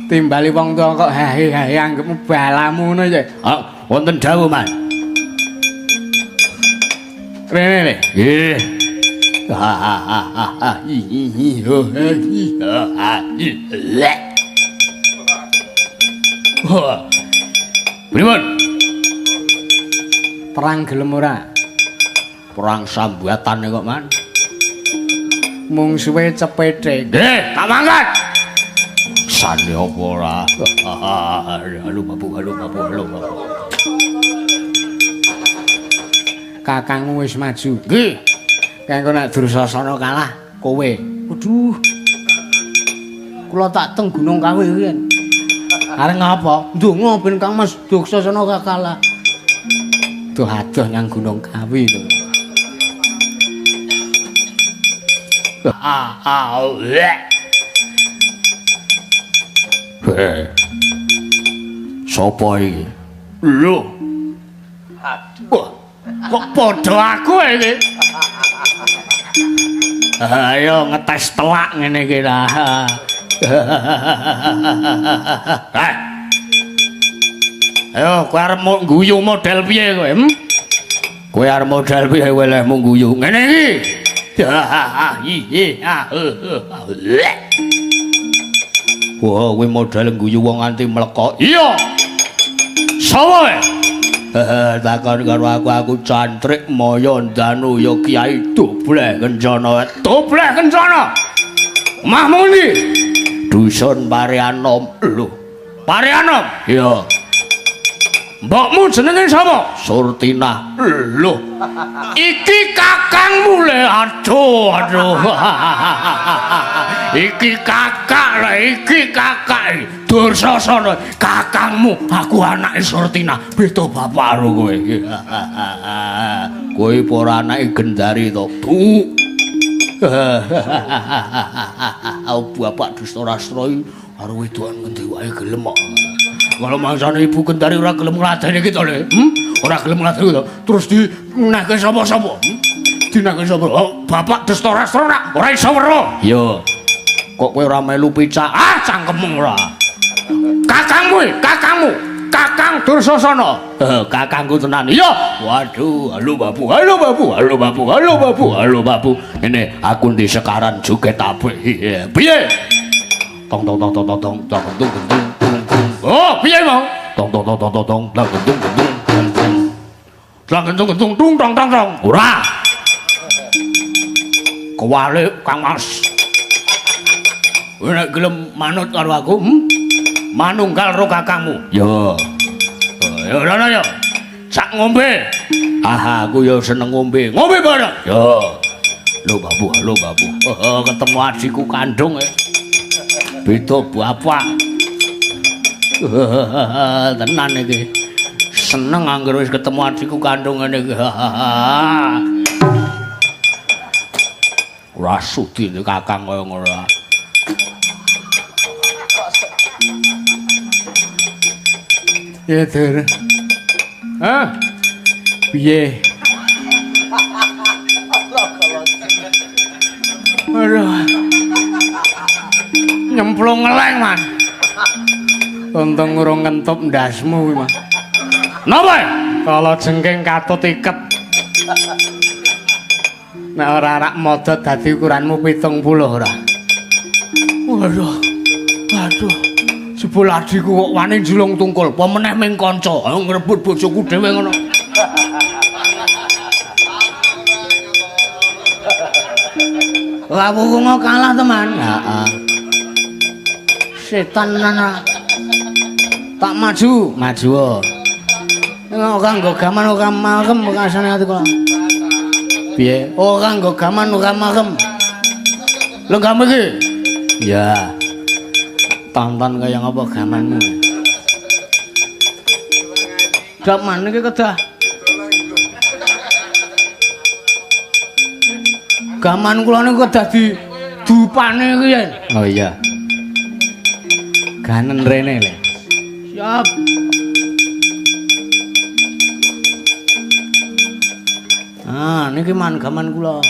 Speaker 3: Timbali wong tuwa kok hahe-hahe anggepmu balamu ngono ya.
Speaker 2: Ah, wonten dawuh, Man.
Speaker 3: Rene le.
Speaker 2: Nggih. Ha ha ha ha ha hi hi hi ho hi ha hi le. Pripun?
Speaker 3: Perang gelem ora?
Speaker 2: Perang sambatan kok, Man.
Speaker 3: Mungsuhe cepete.
Speaker 2: Nggih, tak mangkat. Sane apa ora? Halo babu, halo babu, halo babu.
Speaker 3: Kakangmu wis maju.
Speaker 2: Nggih.
Speaker 3: Kanggo nek Dursasana kalah kowe.
Speaker 4: Waduh. Kula tak teng Gunung Kawi riyen.
Speaker 3: Arep ngapa?
Speaker 4: Ndonga ben Kang Mas Dursasana ora kalah.
Speaker 3: Duh adoh nyang Gunung Kawi lho.
Speaker 2: Ah ah. Heh. Sopo iki?
Speaker 1: Lho. Aduh. Kok padha aku iki? Ayo ngetes telak ngene iki lah. Heh. Ayo kowe arep guyu model piye kowe? Hmm?
Speaker 2: Kowe arep model piye kowe lehmu guyu? Ngene iki. Wah, kowe model guyu wong nganti mlekok.
Speaker 1: Iya. Sapa kowe?
Speaker 2: Takon karo aku, aku cantrik maya ndanu ya Kyai Dobleh Kencana.
Speaker 1: Dobleh Kencana. Omahmu ndi?
Speaker 2: Dusun Pareanom. Lho,
Speaker 1: Pareanom?
Speaker 2: Iya.
Speaker 1: Mbokmu jenenge sapa?
Speaker 2: Surtinah.
Speaker 1: Lho. Iki kakangmu le. Aduh, aduh.
Speaker 2: Iki kakak lah, iki kakak. Dursasana, kakangmu, aku anake Surtina. Beda bapak karo kowe. Kowe apa ora anake Gendari to? Bu. Bapak Dustarastra iki karo wedokan ngendi wae gelem kok. Kalau mangsane Ibu Gendari ora gelem ngladeni iki to, Le. Ora gelem ngladeni to. Terus dinake sapa-sapa? Dinake sapa? Oh, Bapak Dustarastra ora iso weruh. Iya. Kok kowe ora melu picak? Ah, cangkemmu ora. Kakangmu, kakangmu, Kakang Dursasana. Kakangku tenan. Iya. Waduh, halo babu, halo babu, halo babu, halo babu, halo babu. Ngene, aku ndi sekaran joget apik. Piye? Tong tong tong tong tong tong tong tung tung tung tung. Oh, piye mau? Tong tong tong tong tong tong tong tung tung tung tung. Tong tung tung tung tong tong tong. Ora. Kewalik Kang Mas. Kowe nek gelem manut karo aku, Manunggal karo kakangmu. Ya. Ya ora ya. Sak ngombe. Ah, aku ya seneng ngombe. Ngombe bareng. Ya. Lho babu, halo babu. Ketemu adikku kandung. Beda bapak. Tenan iki. Seneng anggere wis ketemu adikku kandung ngene iki. Ora sudi kakang kaya ngono.
Speaker 3: Ya, Dur. Hah? Piye? Aduh. Nyemplung ngeleng, Man. Untung urung ngentup ndasmu kuwi, Man.
Speaker 1: Napa?
Speaker 3: Kala jengking katut iket. Nek ora rak modot dadi ukuranmu 70 ora.
Speaker 2: Waduh. Waduh. Jebul adhiku kok wani njulung tungkul, apa meneh ming kanca, ngrebut bojoku dhewe ngono.
Speaker 4: Lah wong kalah to, Man. Heeh. Setan tenan. Tak maju,
Speaker 3: maju.
Speaker 4: Ora nggo gaman ora marem rasane ati kula.
Speaker 3: Piye?
Speaker 4: Ora nggo gaman ora marem.
Speaker 2: Lenggahmu iki?
Speaker 3: Ya. Tonton kaya ngapa gamanmu.
Speaker 4: Gaman iki kedah. Gaman kula niku kedah di dupane iki yen.
Speaker 3: Oh iya. Ganen rene le.
Speaker 4: Siap. Ah, niki man gaman kula.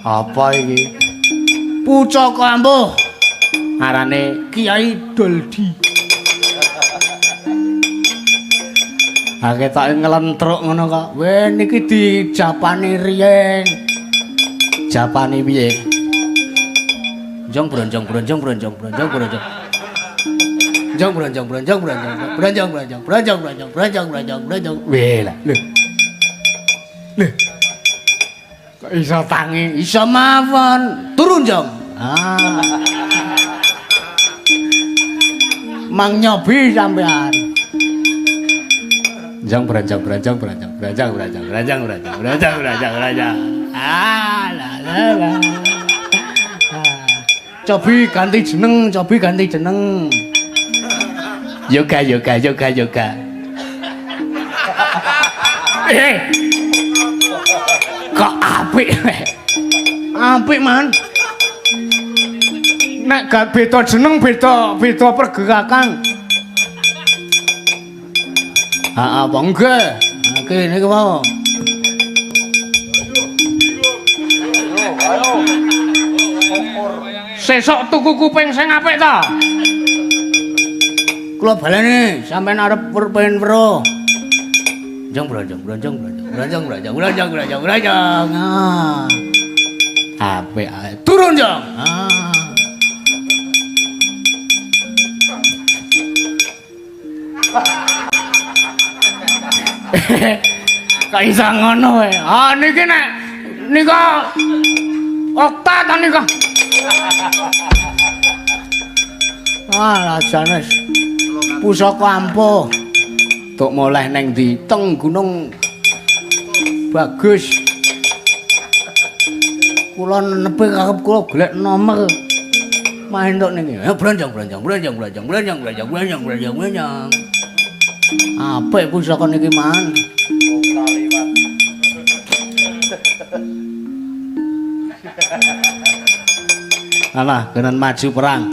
Speaker 3: Apa iki?
Speaker 4: Pucaka ampuh.
Speaker 3: Arane
Speaker 4: Kiai Doldi.
Speaker 3: Ha ketoke nglentruk ngono kok.
Speaker 4: Weh niki dijapani riyen.
Speaker 3: Japani piye?
Speaker 4: Jong bronjong bronjong bronjong bronjong bronjong. Jong bronjong bronjong bronjong bronjong bronjong bronjong bronjong bronjong bronjong bronjong.
Speaker 3: Weh lah. Lho. Lho. Kok iso tangi?
Speaker 4: Iso mawon. Turun, Jong. Ah. Mang nyobi sampean.
Speaker 3: Jong bronjong bronjong bronjong bronjong bronjong bronjong bronjong bronjong bronjong bronjong.
Speaker 4: Ah, la la la. Cobi ganti jeneng, cobi ganti jeneng.
Speaker 3: Yoga yoga yoga yoga. Eh. Kok apik?
Speaker 4: Apik, Man.
Speaker 1: Nek gak beda jeneng beda beda pergerakan.
Speaker 4: Heeh, apa nggih? Iki niki wae.
Speaker 1: Sesuk tuku kuping sing apik ta?
Speaker 4: Kula baleni sampean arep pengen weruh. Jong bronjong bronjong bronjong bronjong bronjong bronjong bronjong bronjong. Ah.
Speaker 3: Apik ae.
Speaker 4: Turun, Jong. Ah.
Speaker 1: Kok iso ngono wae. Ah niki nek nika okta ta nika.
Speaker 4: Ah, jane pusaka ampuh.
Speaker 3: Tuk muleh neng ndi?
Speaker 4: Teng Gunung Bagus. Kula nenepe karep kula golek nomor. Main tok niki. Ya blanjang blanjang blanjang blanjang blanjang blanjang blanjang blanjang blanjang. Apik pusaka niki man.
Speaker 3: Alah, genan maju perang.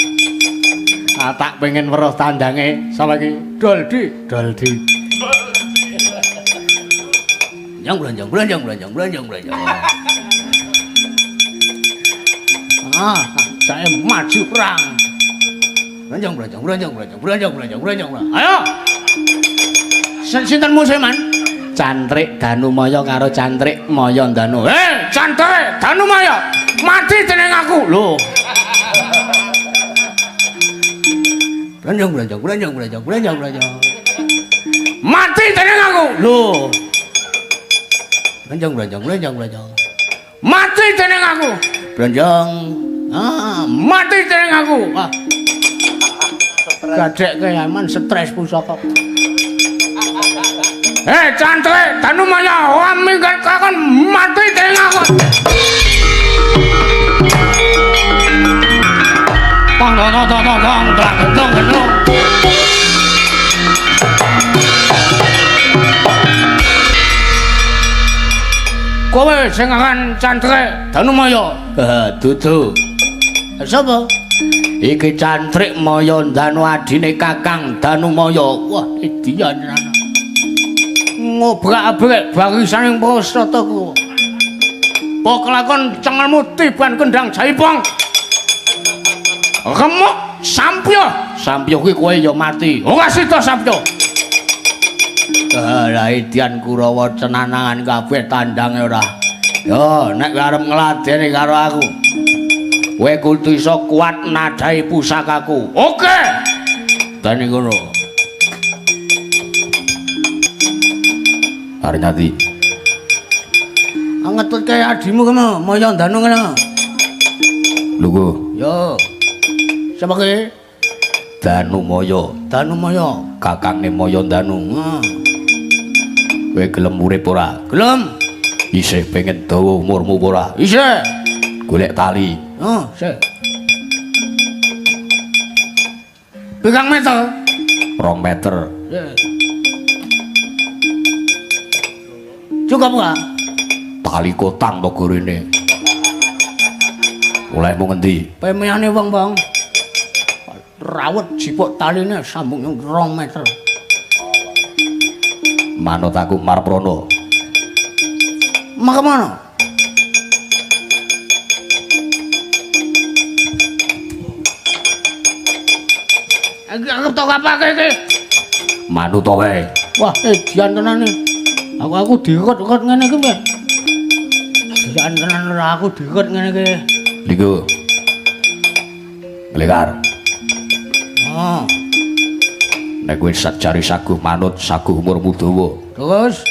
Speaker 3: Ah, tak pengen weruh tandange sapa iki? Doldi, Doldi.
Speaker 4: Blanjang blanjang blanjang blanjang blanjang blanjang. Ah,
Speaker 3: saya maju perang.
Speaker 4: Blanjang blanjang blanjang blanjang blanjang blanjang blanjang.
Speaker 3: Ayo.
Speaker 4: Sinten musuhe man?
Speaker 3: Cantrik Danumaya karo Cantrik Maya Ndanu. Cantrik Danumaya, mati dening aku. Lho.
Speaker 4: Blanjang blanjang blanjang blanjang blanjang blanjang.
Speaker 1: Mati dening aku.
Speaker 4: Lho. Blanjang blanjang blanjang blanjang.
Speaker 1: Mati dening aku.
Speaker 4: Blanjang. Ah,
Speaker 1: mati dening aku.
Speaker 4: Ah. Gadek keyaman stres pusaka.
Speaker 1: Cantrik Danumaya, ora minggat kakon mati dening aku.
Speaker 4: Tong tong tong tong tong tong tong tong.
Speaker 1: Kowe sing aran Cantrik Danumaya.
Speaker 4: Heeh, dudu. Sapa? Iki Cantrik Maya Ndanu adine Kakang Danumaya. Wah, edian tenan.
Speaker 1: Ngobrak-abrik barisaning prostataku. Apa kelakon cengelmu tiban kendang jaipong. Remuk sampyo.
Speaker 4: Sampyo kuwi kowe ya mati.
Speaker 1: Ora sida sampyo.
Speaker 4: Lah edian Kurawa cenanangan kabeh tandange ora. Yo nek arep ngladeni karo aku. Kowe kudu iso kuat nadai pusakaku.
Speaker 1: Oke.
Speaker 4: Dene ngono.
Speaker 2: Arnyati.
Speaker 4: Ngetutke adimu kene, Maya Ndanu kene.
Speaker 2: Lungguh.
Speaker 4: Yo. Sapa ki?
Speaker 2: Danumaya.
Speaker 4: Danumaya,
Speaker 2: kakange Maya Ndanu.
Speaker 4: Heeh.
Speaker 2: Kowe gelem urip ora?
Speaker 4: Gelem.
Speaker 2: Isih pengen dawa umurmu ora?
Speaker 4: Isih.
Speaker 2: Golek tali.
Speaker 4: Heeh, sik.
Speaker 1: Pirang meter?
Speaker 2: 2 meter.
Speaker 4: Sik. Cukup ora?
Speaker 2: Tali kotang to gorene. Olehmu ngendi?
Speaker 4: Pemeyane wong-wong. Rawet jipuk taline sambung 2 meter.
Speaker 2: Manut aku marep rono.
Speaker 4: Mak kemana?
Speaker 1: Aku tok apa iki?
Speaker 2: Manut to wae.
Speaker 4: Wah, edian tenan iki. Aku dikot-kot ngene iki, Mbak. Edian tenan ora aku dikot ngene iki.
Speaker 2: Niku. Glekar.
Speaker 4: Oh.
Speaker 2: Nek kowe sajari saguh manut, saguh umurmu dawa.
Speaker 4: Terus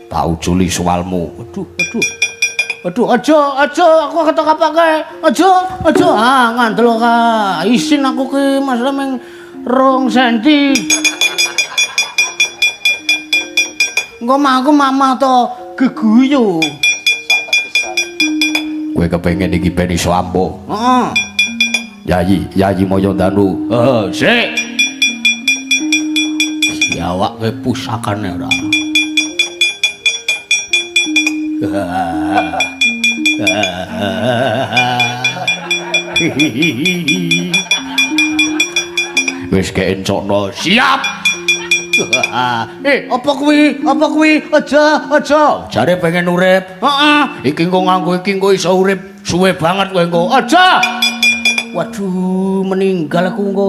Speaker 2: tak uculi suwalmu.
Speaker 4: Waduh, waduh. Waduh, aja, aja aku ketok apake. Aja, aja. Ah, ngandel ka. Isin aku ki masalah ming 2 senti. Engko mah aku mamah to geguyu.
Speaker 2: Kowe kepengin iki ben iso ampuh.
Speaker 4: Heeh.
Speaker 2: Yayi, Yayi Maya Ndanu.
Speaker 4: Heeh, sik. Diawake pusakane ora.
Speaker 2: Wis keencokno.
Speaker 1: Siap.
Speaker 4: Apa kuwi? Apa kuwi? Aja, aja. Jare pengen urip. Heeh, iki engko nganggo iki engko iso urip suwe banget kowe engko. Aja. Waduh, meninggal aku engko.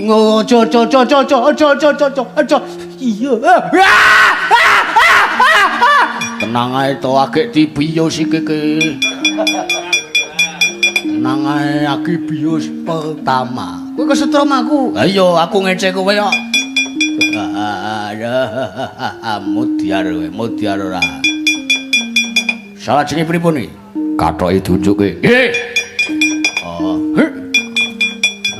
Speaker 4: Aja, aja, aja, aja, aja, aja, aja, aja, aja. Iya. Tenang ae to, agek dibios iki ki. Tenang ae, aki bios pertama. Kowe kesetrum aku. Ha iya, aku ngece kowe kok. Mudyar kowe, mudyar ora. Salah jenenge pripun iki?
Speaker 2: Kathoke diunjukke.
Speaker 1: Nggih.
Speaker 4: Oh.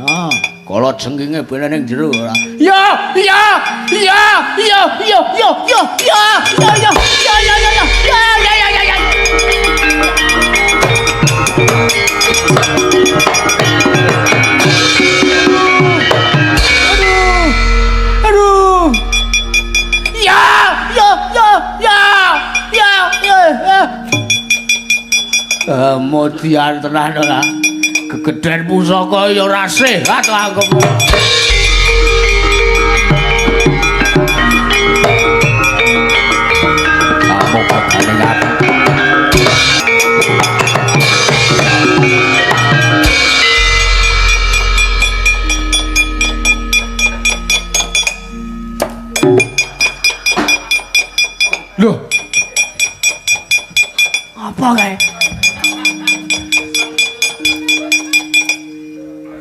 Speaker 4: Ah, kala jengkinge ben ning jero ora.
Speaker 1: Ya, ya, ya, ya, ya, ya, ya, ya, ya, ya, ya, ya, ya, ya, ya, ya, ya, ya.
Speaker 4: Modian tenan ora. Gegeden pusaka ya ora sehat anggepmu.
Speaker 2: Amok padane aku.
Speaker 1: Loh,
Speaker 4: Apa kae?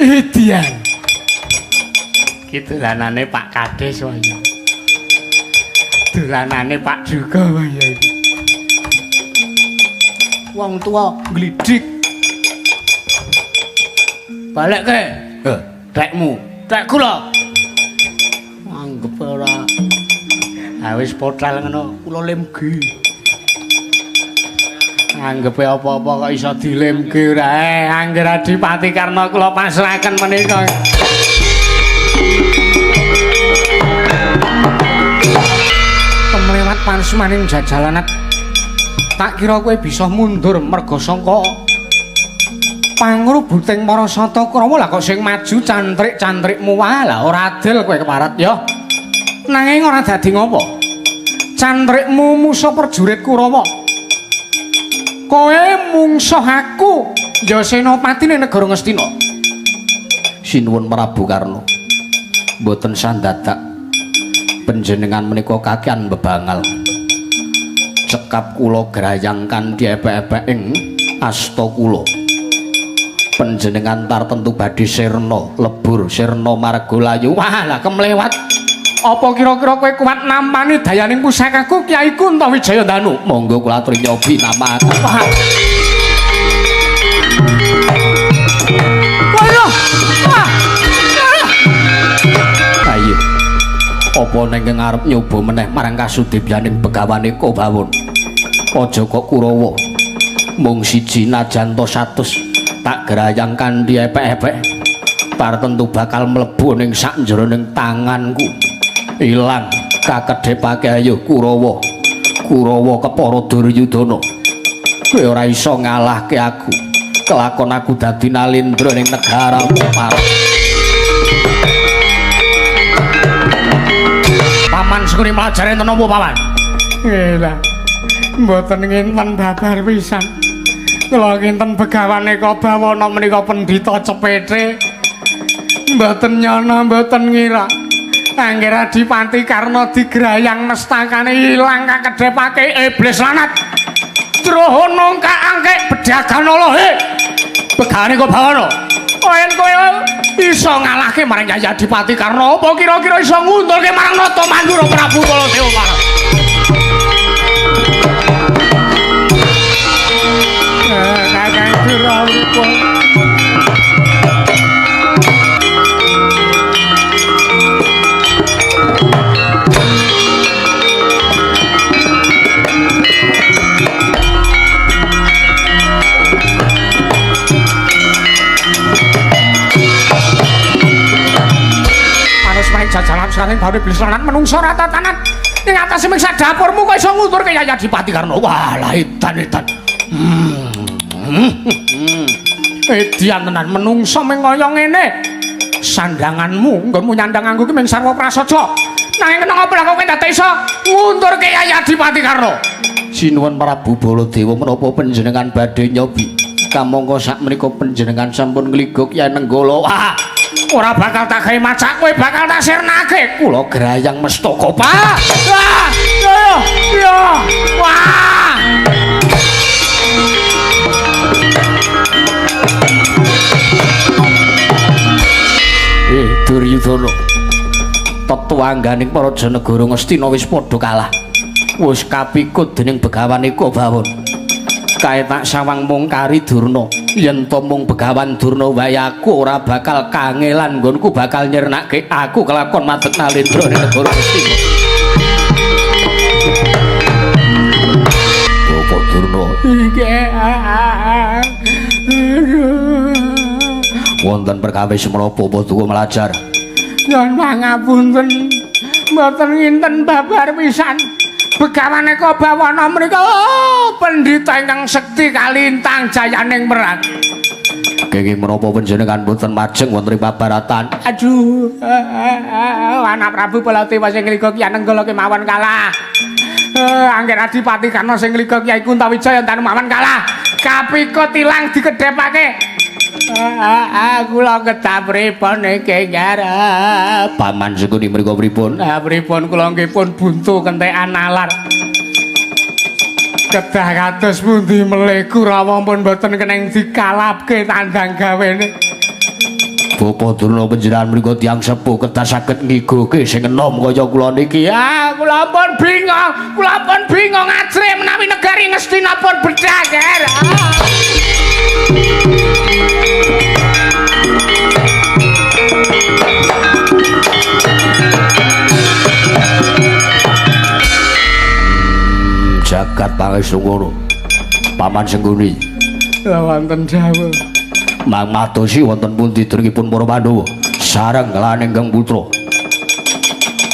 Speaker 1: Idian. Ki dolanane Pak Kades wae. Dolanane Pak Duga wae iki.
Speaker 4: Wong tuwa
Speaker 1: Glidik.
Speaker 4: balekke.
Speaker 2: Heh,
Speaker 4: Tekmu. Tekku lho. Anggep ora.
Speaker 1: Ha wis potel ngono.
Speaker 4: Kula lemgi.
Speaker 1: Anggepe apa-apa kok iso dilemke ora. Angger Adipati Karna kula pasrahaken menika. Kemlewat pansmaning jajalanat. Tak kira kowe bisa mundur merga sangka pangrubuting para Sata Kurawa lah kok sing maju cantrik-cantrikmu wae lah ora adil kowe keparat ya. Nanging ora dadi ngopo. Cantrikmu musa prajurit Kurawa. Kowe mungsuh aku ya senopatine negara Ngastina.
Speaker 2: Sinuwun Prabu Karna. Mboten sandadak panjenengan menika kakean bebangal. Cekap kula grayang kanthi epek-epek ing asta kula. Panjenengan tartemtu badhe sirna, lebur sirna marga layu.
Speaker 1: Wah lah kemlewat. Apa kira-kira kowe kuat nampani dayaning pusakaku Kyai Kunta Wijayandanu?
Speaker 2: Monggo kula aturi nyobi namakaken.
Speaker 1: Wah. Waduh. Wah.
Speaker 2: Ayo. Apa neng ngarep nyoba meneh marang kasudibyaning begawane Kobawon? Aja kok Kurawa. Mung siji najan to 100 tak gerayang kanthi epek-epek. Tartemtu bakal mlebu ning sak jroning tanganku. Ilang kakedhepake ayo Kurawa. Kurawa kepara Duryudana. Kowe ora iso ngalahke aku. Kelakon aku dadi nalindra ning negara Parah.
Speaker 1: Paman Sukuni mlajare enten apa paman? Nggih. Mboten nginten babar pisan. Kula kinten begawane Kabawana menika pendhita cepete. Mboten nyana, mboten ngira. Angger Adipati Karna digrayang mestakane ilang kakedhepake iblis lanat. Drohono kaangke bedagan Allah. He. Begawane Kabawana. Yen kowe iso ngalahke marang Kyai Adipati Karna, apa kira-kira iso ngundulke marang Nata Mandura Prabu Baladewa marang? Kakang Durawupa. Jajalan saking baru iblis lanat menungso rata tanat ing atase mung dapurmu kok iso ngundurke Kyai Adipati Karna. Wah, lah edan edan. Edian tenan menungso mung kaya ngene. Sandanganmu nggonmu nyandang anggo ki mung sarwa prasaja. Nanging kena apa lah kowe dadak iso ngundurke Kyai Adipati Karna?
Speaker 2: Sinuwun Prabu Baladewa menapa panjenengan badhe nyobi? Kamangka sakmenika panjenengan sampun ngliga Kyai Nenggala.
Speaker 1: Wah, ora bakal tak gawe macak, kowe bakal tak sirnake.
Speaker 2: Kula grayang mestaka, Pak.
Speaker 1: Wah, ya, ya. Wah.
Speaker 2: Duryudana. Tetuangganing para janegara Ngastina wis padha kalah. Wis kapikut dening begawane Kobawon. Kae tak sawang mung kari Durna. Yen to mung begawan Durna wae aku ora bakal kangelan nggonku bakal nyirnake aku kelakon madeg nalendra ning negara Ngastina. Bapak Durna.
Speaker 1: Nggih.
Speaker 2: Wonten perkawis menapa padha mlajar?
Speaker 1: Nyuwun pangapunten. Mboten nginten babar pisan. Begawan Eka Bawana menika pendhita ingkang sekti kalintang jayaning perang.
Speaker 2: Kenging menapa panjenengan boten majeng wonten ing pabaratan?
Speaker 1: Aduh, anak Prabu Baladewa sing ngliga Ki Anenggala kemawon kalah. Angger Adipati Karna sing ngliga Kyai Kuntawijaya enten mawon kalah. Kapikut ilang dikedhepake. Kula kedah pripun iki ngarep?
Speaker 2: Paman Sengkuni mriku pripun?
Speaker 1: Pripun kula nggih pun buntu kentekan nalar. Kedah kados pundi melih Kurawa pun boten keneng dikalapke tandang gawene.
Speaker 2: Bapa Durna panjenengan mriku tiyang sepuh kedah saged ngigoke sing enom kaya kula niki.
Speaker 1: Ya, kula pun bingung, kula pun bingung ajrih menawi negari Ngastina pun bedager.
Speaker 2: Jagat pangestu ngono. Paman Sengkuni.
Speaker 1: Wonten dawuh.
Speaker 2: Mang madosi wonten pundi dringipun para Pandhawa sareng lan ingkang putra.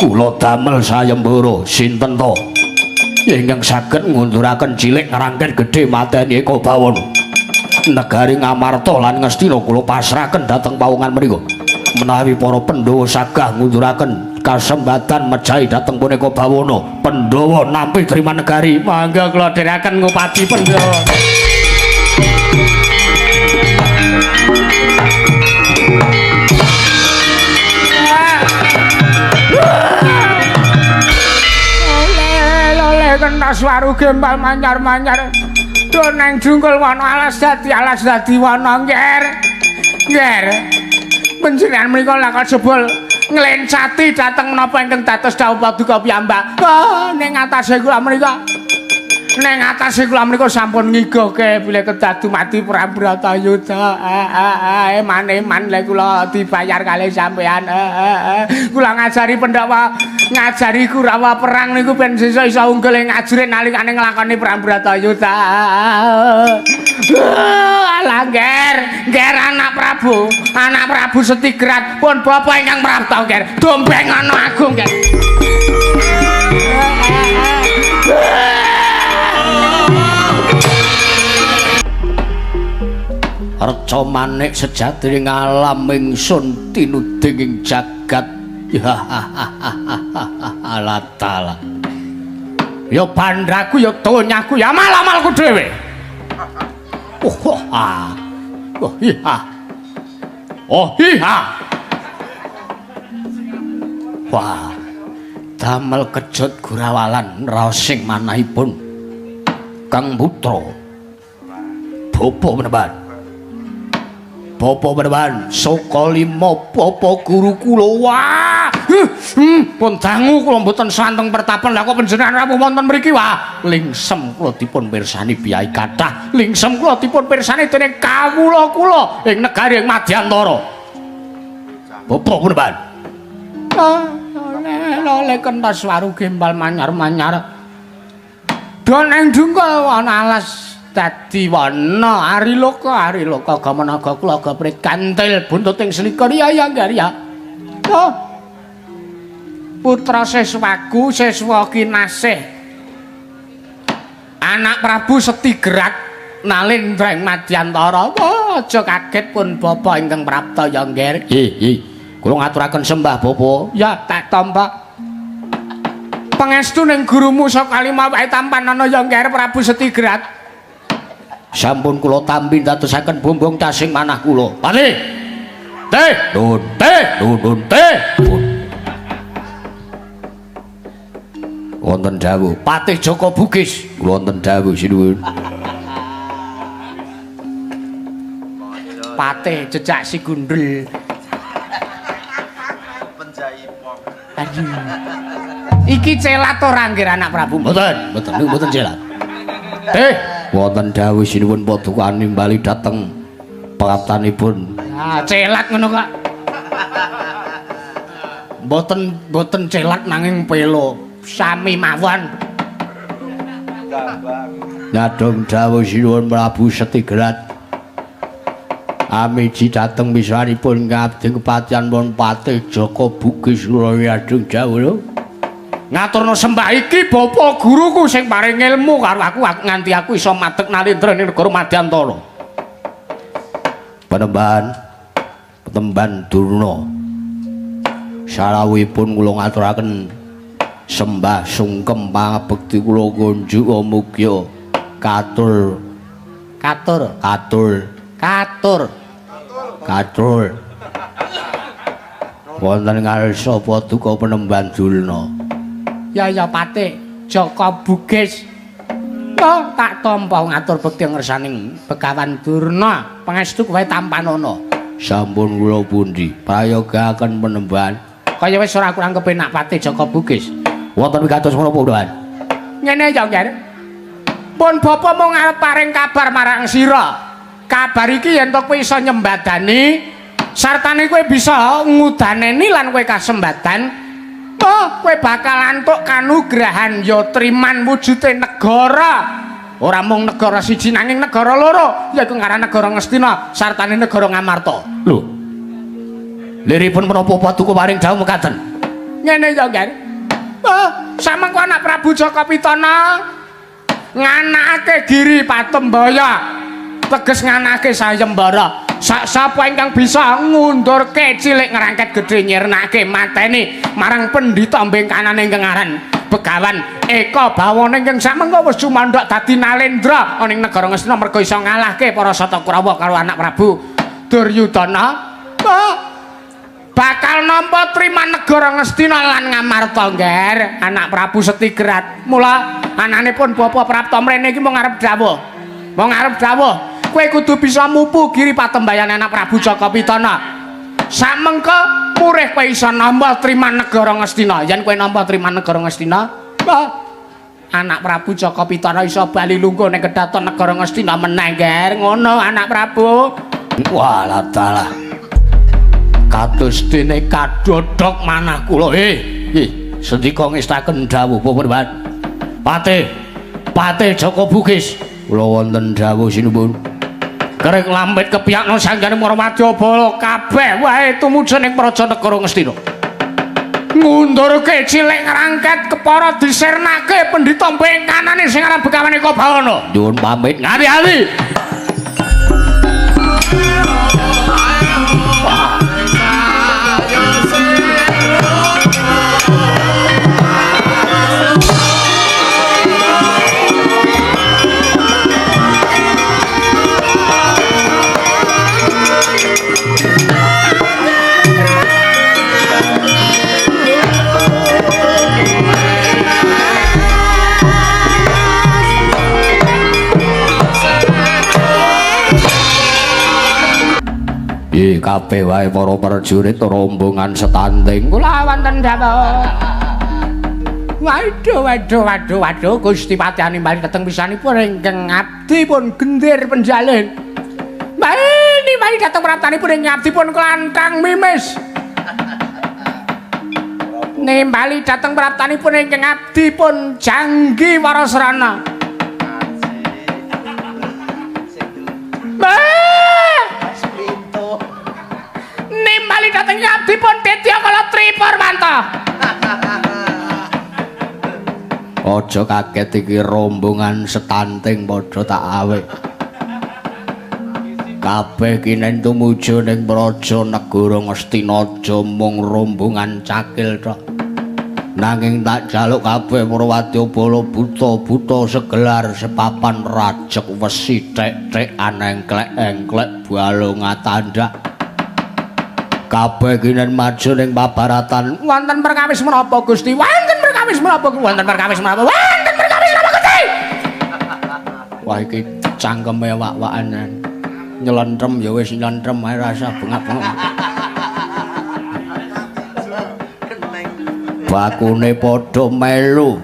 Speaker 2: Kula damel sayembara sinten to ingkang saged ngunduraken cilik ngrangken gedhe mateni Eka Bawana. Negari Ngamarta lan Ngastina kula pasrahaken dhateng pawongan menika. Menawi para Pandhawa sagah ngunduraken kasembatan mejahi dhateng puneka Bawana, Pandhawa nampi trima negari.
Speaker 1: Mangga kula dherekaken ngupati Pandhawa. Oleh oleh kentas waru gembal manyar-manyar. Do nang jungkul wana alas dadi wana ngger. Ngger. Panjenengan menika lakon jebul nglencati dhateng menapa ingkang dados dawuh paduka piyambak. Oh, ning atase kula menika. Ning atase kula menika sampun ngigoke bilih kedah dumadi perang Bratayuda. Eman-eman lek kula dibayar kalih sampean. Kula ngajari Pandhawa, ngajari Kurawa perang niku ben sesuk iso unggul ing ajrih nalikane nglakoni perang Bratayuda. Alah ngger, ngger anak Prabu Setigrat pun bapa ingkang prapta ngger. Dombeng ana agung ngger.
Speaker 2: Reca manik sejatine ngalam ingsun tinuding ing jagat. Ya Allah.
Speaker 1: Ya bandraku ya donyaku ya amal-amalku dhewe.
Speaker 2: Oh ah. Oh iya. Oh iya. Wah. Damel kejut gurawalan raos sing manahipun Kang Putra. Bapa meneban. Bapa meneban saka lima bapa guru kula.
Speaker 1: Wah. Pun dangu kula mboten santeng pertapan. Lah kok panjenengan rawuh wonten mriki? Wah,
Speaker 2: lingsem kula dipun pirsani biyai kathah.
Speaker 1: Lingsem kula dipun pirsani dening kawula kula ing negari ing Madyantara.
Speaker 2: Bapa meneban.
Speaker 1: Oleh kentas waru gembal manyar-manyar. Do nang dungkul ana alas dadi wana ariloka ariloka gamanaga kula gaprit kantil buntuting selikur ya ya ngger ya. Oh. Putra seswaku seswa kinasih. Anak Prabu Setigrat Nalendra ing Madyantara. Oh, aja kaget pun bapa ingkang prapta ya ngger.
Speaker 2: Nggih, nggih. Kula ngaturaken sembah bapa.
Speaker 1: Ya tak tampa. Pangestu ning gurumu saka lima wae tampanana ya ngger Prabu Setigrat.
Speaker 2: Sampun kula tampi dadosaken bumbung casing manah kula. Pati. Teh, nun, teh, nun, nun, teh. Wonten dawuh Patih Jaka Bugis. Kula wonten dawuh sinuwun.
Speaker 1: Patih jejak si gundul. Aduh. Iki celat ora nggih anak Prabu?
Speaker 2: Mboten, mboten niku mboten celat. Wonten dawuh sinuwun paduka nimbali dhateng praptanipun.
Speaker 1: Ah, celat ngono kok. Mboten mboten celat nanging pelo. Sami mawon.
Speaker 2: Nyadong dawuh sinuwun Prabu Setigrat. Amiji dhateng miswanipun ngabdi kepatihan pun Patih Jaka Bugis kula nyadong dawuh.
Speaker 1: Ngaturno sembah iki bapa guruku sing paring ilmu karo aku nganti aku iso madeg nalendra ning negara Madyantara.
Speaker 2: Panembahan Petemban Durna. Salawipun kula ngaturaken sembah sungkem pangabekti kula kunjuk mugia katur
Speaker 4: katur
Speaker 2: katur
Speaker 4: katur
Speaker 2: katur wonten ngarsa paduka Penemban Durna.
Speaker 3: Ya ya Patih Jaka Bugis. Oh, tak tampa ngatur bekti ngersaning Begawan Durna. Pangestu kowe tampanana.
Speaker 2: Sampun kula pundi prayogaaken Penemban.
Speaker 3: Kaya wis ora kurang kepenak Patih Jaka Bugis.
Speaker 2: Wonten wigatos menapa Penemban?
Speaker 3: Ngene ya, Nger. Pun bapa mung arep paring kabar marang sira. Kabar iki yen to kowe iso nyembadani sartane kowe bisa ngudaneni lan kowe kasembadan. Oh, kowe bakal antuk kanugrahan ya triman wujude negara. Ora mung negara siji nanging negara loro, yaiku ngaran negara Ngastina sartane negara Ngamarta.
Speaker 2: Lho. Liripun menapa paduka paring dawuh mekaten?
Speaker 3: Ngene ya, Nger. Oh, samengko anak Prabu Jaka Pitana nganakake Giri Patembaya. Teges nganake sayembara. Sak sapa ingkang bisa ngundurke cilik ngrangket gedhe nyirnake mateni marang pendhita mbengkanane ingkang aran Begawan Eka Bawana ingkang samengko wis cumandhak dadi nalendra ana ing negara Ngastina merga iso ngalahke para Sata Kurawa karo anak Prabu Duryudana. Oh, bakal nampa trima negara Ngastina lan Ngamarta, Ngger, anak Prabu Setigerat. Mula ananipun Bapa Prapta mrene iki mung arep dawuh. Mung arep dawuh, kowe kudu bisa mupu Giri Patembayan anak Prabu Jaka Pitana. Samengko murih kowe iso nampa trima negara Ngastina. Yen kowe nampa trima negara Ngastina, wah, anak Prabu Jaka Pitana iso bali lungguh ning kedaton negara Ngastina meneh, Ngger. Ngono anak Prabu.
Speaker 2: Walah dalah. Kados dene kadodhok manah kula. Nggih, sendika ngestaken dawuh Penemban. Patih, Patih Jaka Bugis. Kula wonten dawuh sinuwun.
Speaker 1: Kering lampit kepiyakno sanggane para wadyabala kabeh wae tumuju ning praja negara Ngastina. Ngundurke cilik ngrangket kepara disirnake pendhita mbengkanane sing aran Begawan Eka Bawana.
Speaker 2: Nyuwun pamit
Speaker 1: ngati-ati.
Speaker 2: Nggih, kabeh wae para prajurit rombongan setanding.
Speaker 3: Kula wonten dawuh. Waduh, waduh, waduh, waduh, Gusti Patihane bali dhateng pisanipun ingkang abdi pun gendir penjalin. Bali bali dhateng praptanipun ingkang abdi pun klantang mimis. Nimbali dhateng praptanipun ingkang abdi pun janggi warasrana. Nimbali dhateng abdi pun Ditya Kala Tripurwanta.
Speaker 2: Aja kaget iki rombongan setanting padha tak awek. Kabeh kinen tumuju ning praja negara Ngastina aja mung rombongan cakil tok. Nanging tak jaluk kabeh para wadyabala buta-buta segelar sepapan rajek wesi thek-thekan engklek-engklek balung atandak. Kabeh kinen maju ning pabaratan.
Speaker 3: Wonten perkawis menapa Gusti? Wonten perkawis menapa? Wonten perkawis menapa? Wonten perkawis menapa Gusti?
Speaker 2: Wah iki cangkeme wak-wakan. Nyelentrem ya wis nyelentrem ae rasa bengak-bengok. Bakune padha melu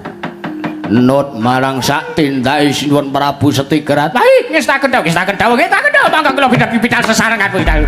Speaker 2: nut marang sak tindake Sinuwun Prabu Setigerat.
Speaker 1: Baik, ngestaken dawuh, ngestaken dawuh, ngestaken dawuh. Monggo kula bidal sesarengan bidal.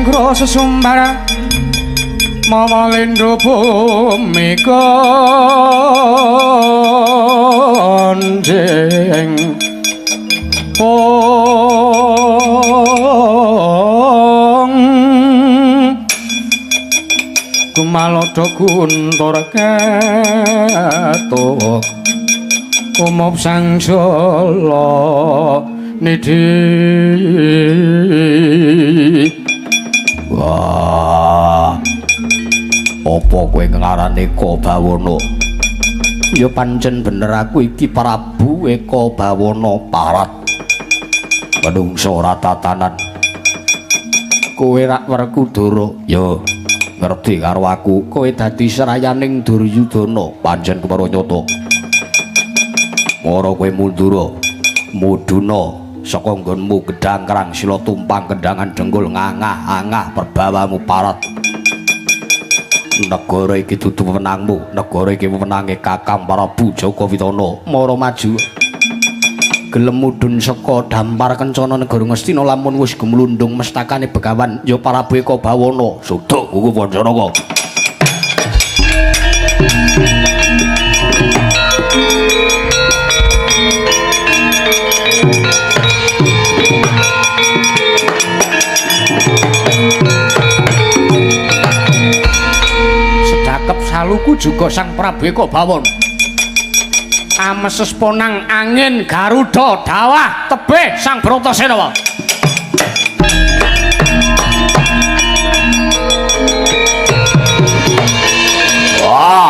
Speaker 1: Nyangkro sesumbar mawa lindho bumi konjeng pong gumalodo guntur ketuk kumup sang jala nidhi.
Speaker 2: Wah, apa kowe ngarane Eka Bawana? Ya pancen bener aku iki Prabu Eka Bawana Parat. Menungso ora tatanan. Kowe rak Werkudara. Ya ngerti karo aku, kowe dadi serayaning Duryudana, pancen kepara nyata. Mara kowe mundura, muduna saka nggonmu gedang kerang sila tumpang kendangan dengkul ngangah-angah perbawamu parat. Negara iki dudu wewenangmu, negara iki wewenange Kakang Prabu Jaka Witana. Mara maju. Gelem mudhun saka dampar kencana negara Ngastina lamun wis gumlundung mestakane Begawan ya Prabu Eka Bawana. Suda kuku Pancanaka.
Speaker 1: Sedakep saluku juga Sang Prabu Eka Bawana. Ameses ponang angin Garuda dawah tebih Sang Bratasena.
Speaker 2: Wah.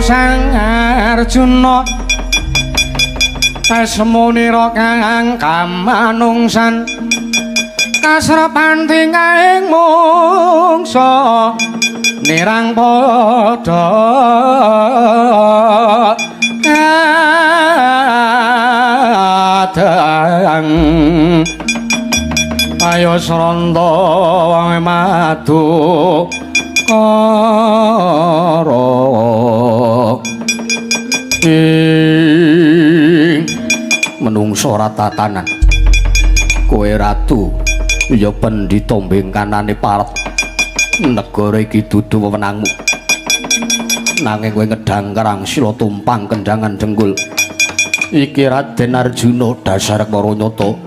Speaker 1: Sang Arjuna esmunira kang kamanungsan kasrepan tingkaing mungsa nirang padha kadang ayo sranta wong madu karo
Speaker 2: ing menungso ora tatanan. Kowe ratu ya pendhita mbengkanane paret. Negara iki dudu wewenangmu. Nanging kowe ngedang kerang sila tumpang kendangan dengkul. Iki Raden Arjuna dasar para nyata.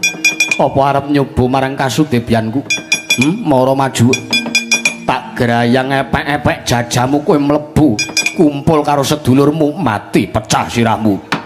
Speaker 2: Apa arep nyoba marang kasudebyanku? Mara maju. Tak grayang epek-epek jajamu kowe mlebu kumpul karo sedulurmu mati pecah sirahmu.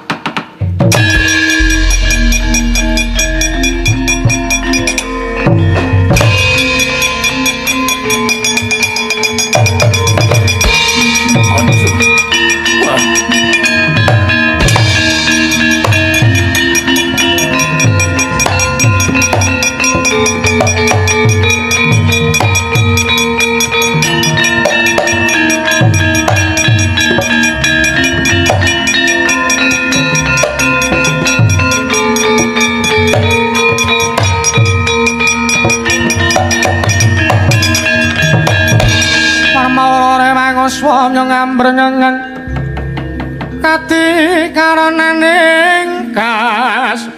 Speaker 1: Swamya ngambrengengen kati karananing kas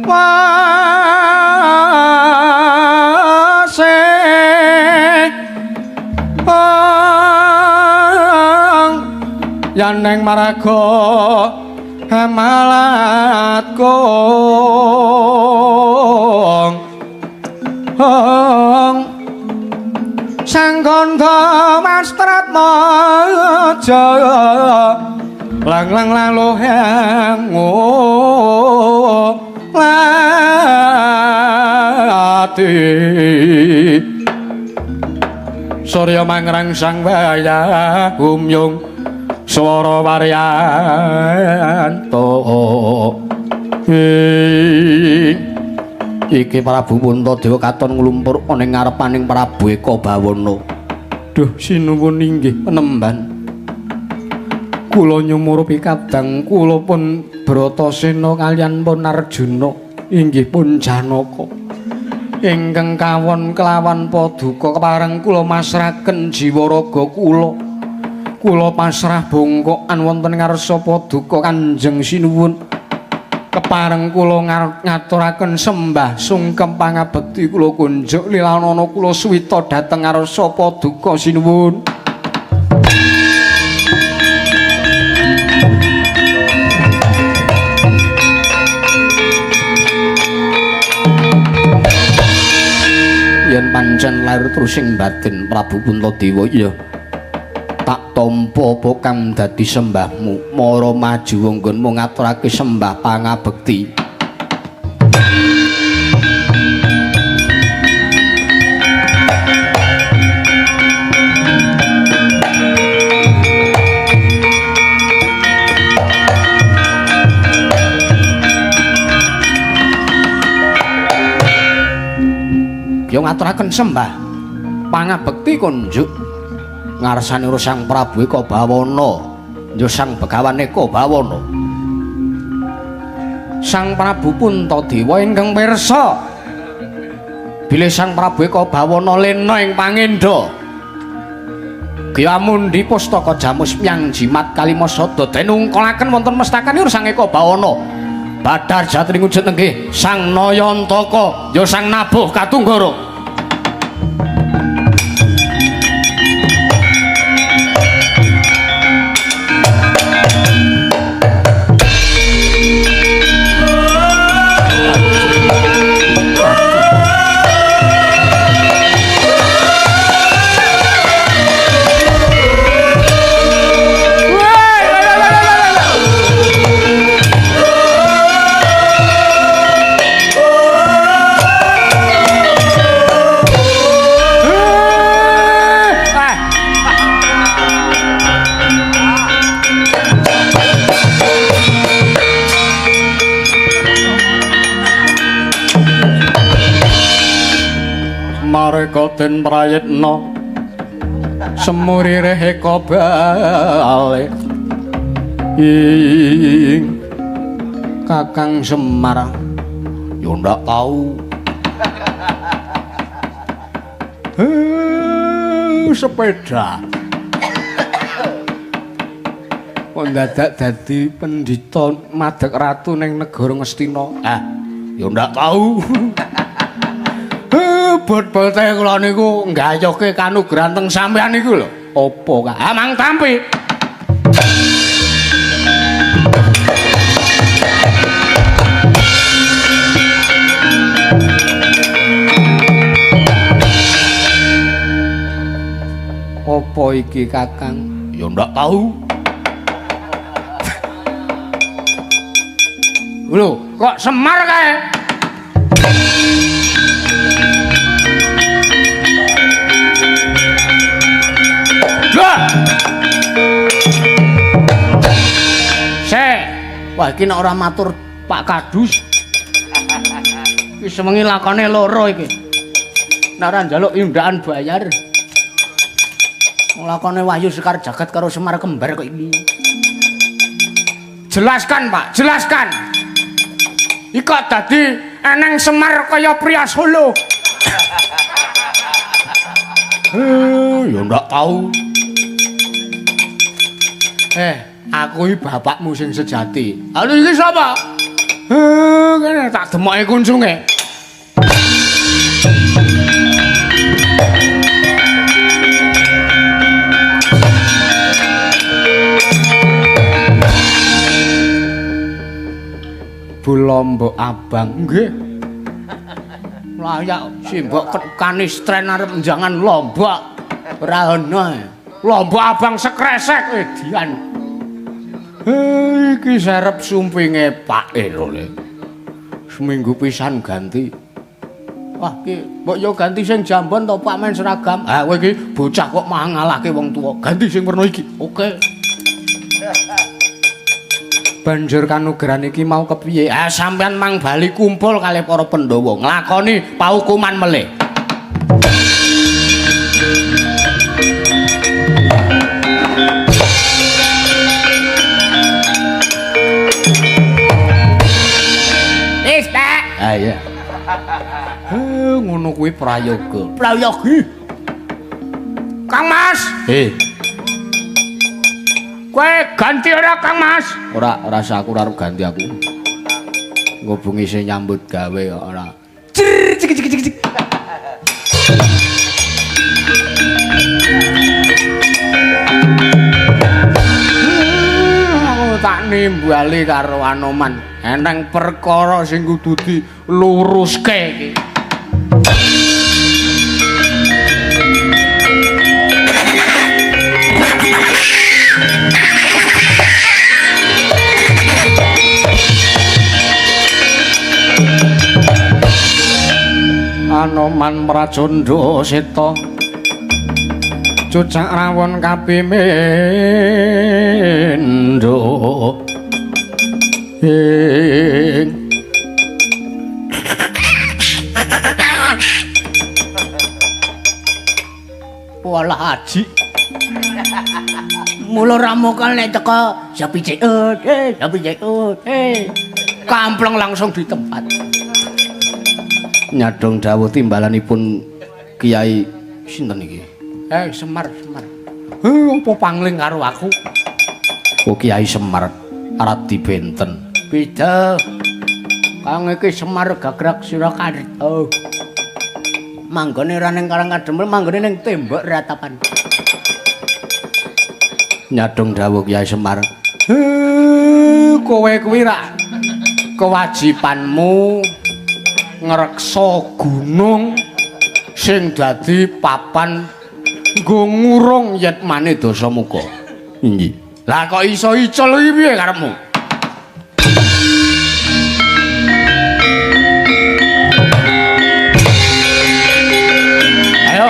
Speaker 1: wase pang yaneng maraga hamalat kong hong Sang Gandha Mastrat Maja lang lang lalu hangu lati Surya mangrang sang wayah umyung swara waryanto.
Speaker 2: Iki Prabu Puntadewa katon nglumpur ana ing ngarepaning Prabu Eka Bawana.
Speaker 1: Duh sinuwun inggih penemban. Kula nyumurupi kadang kula pun Bratasena kaliyan pun Arjuna inggih pun Janaka. Ingkang kawon kelawan paduka kepareng kula masrahaken jiwa raga kula. Kula pasrah bongkokan wonten ngarsa paduka Kanjeng Sinuwun. Kepareng kula ngaturaken sembah sungkem pangabekti kula kunjuk lilanana kula suwita dhateng ngarsa paduka Sinuwun.
Speaker 2: Yen pancen lair terus sing batin Prabu Puntadewa iya tak tampa apa kang dadi sembahmu mara maju nggonmu ngaturake sembah pangabekti. Ya ngaturaken sembah pangabekti kunjuk ngarsane Sang Prabu Eka Bawana ya Sang Begawan Eka Bawana. Sang Prabu Puntadewa ingkang pirsa bilih Sang Prabu Eka Bawana lena ing pangendha Gyamundi pustaka jamus myang jimat kalima sada den ungkalaken wonten mestakanipun Sang Eka Bawana. Badar jatri wujud nenggih Sang Nayantaka ya Sang Nabuh Katunggara.
Speaker 1: Mareka den prayitna semuririh eka bali ing Kakang Semar.
Speaker 2: Ya ndak tahu.
Speaker 1: Sepeda kok ndadak dadi pendhita madeg ratu ning negara Ngastina.
Speaker 2: Ah, ya ndak tahu.
Speaker 1: Bot-bote kula niku nggayohke kanugrahan teng sampean niku lho. Apa Kak? Ah, mang tampi. Apa iki Kakang?
Speaker 2: Ya ndak tahu.
Speaker 1: Lho, kok Semar kae? Sik,
Speaker 4: wah iki nek ora matur Pak Kadus. Iki sewengi lakone loro iki. Nek ora njaluk yundaan bayar. Lakone Wahyu Sekar Jagat karo Semar kembar kok iki.
Speaker 1: Jelaskan, Pak, jelaskan. Iki kok dadi eneng Semar kaya pria Solo.
Speaker 2: Ya ndak tahu.
Speaker 1: Aku iki bapakmu sing sejati. Lha iki sapa? Kene tak demoke kuncunge. Bu Lombok Abang. Nggih.
Speaker 4: Layak simbok kanistren arep njangan lombok. Ora ono.
Speaker 1: Lombok abang sekresek edian. Iki serep sumpinge Pak lho le. Seminggu pisan ganti.
Speaker 4: Wah iki mbok yo ganti sing jambon to Pak men seragam.
Speaker 1: Ah kowe iki bocah kok malah ngalahke wong tuwa. Ganti sing werna iki.
Speaker 4: Oke.
Speaker 1: Banjur kanugrahan iki mau kepiye? Ah sampean mang bali kumpul kalih para Pandhawa nglakoni paukuman melih.
Speaker 2: Ngono kuwi prayoga.
Speaker 4: Prayogi.
Speaker 1: Kang Mas. Kowe ganti ora Kang Mas?
Speaker 2: Ora, ora usah aku ora arep ganti aku. Engko bengi sing nyambut gawe kok ora.
Speaker 1: Cir cik cik cik cik. Aku tak nimbali karo Anoman. Eneng perkara sing kudu diluruske iki. Anoman Pracandha Seta cucak rawon kapimendho ing
Speaker 4: Walah haji. Mula ramukal nek teko sapi ceut, sapi ceut, Kampleng langsung di tempat.
Speaker 2: Nyadong dawuh timbalanipun Kiai sinten iki?
Speaker 1: Semar, Semar. Apa pangling karo aku?
Speaker 2: Oh Kiai Semar arep dibenten.
Speaker 4: Beda. Kang iki Semar gagrak Surakarta. Manggone ora ning Karang Kadempel, manggone ning tembok ratapan.
Speaker 2: Nyadong dawuh Kiai Semar.
Speaker 1: Kowe kuwi rak kewajibanmu ngreksa gunung sing dadi papan nggo ngurung yetmane Dasamuka.
Speaker 2: Inggih.
Speaker 1: Lah kok iso icul iki piye karepmu? Ayo.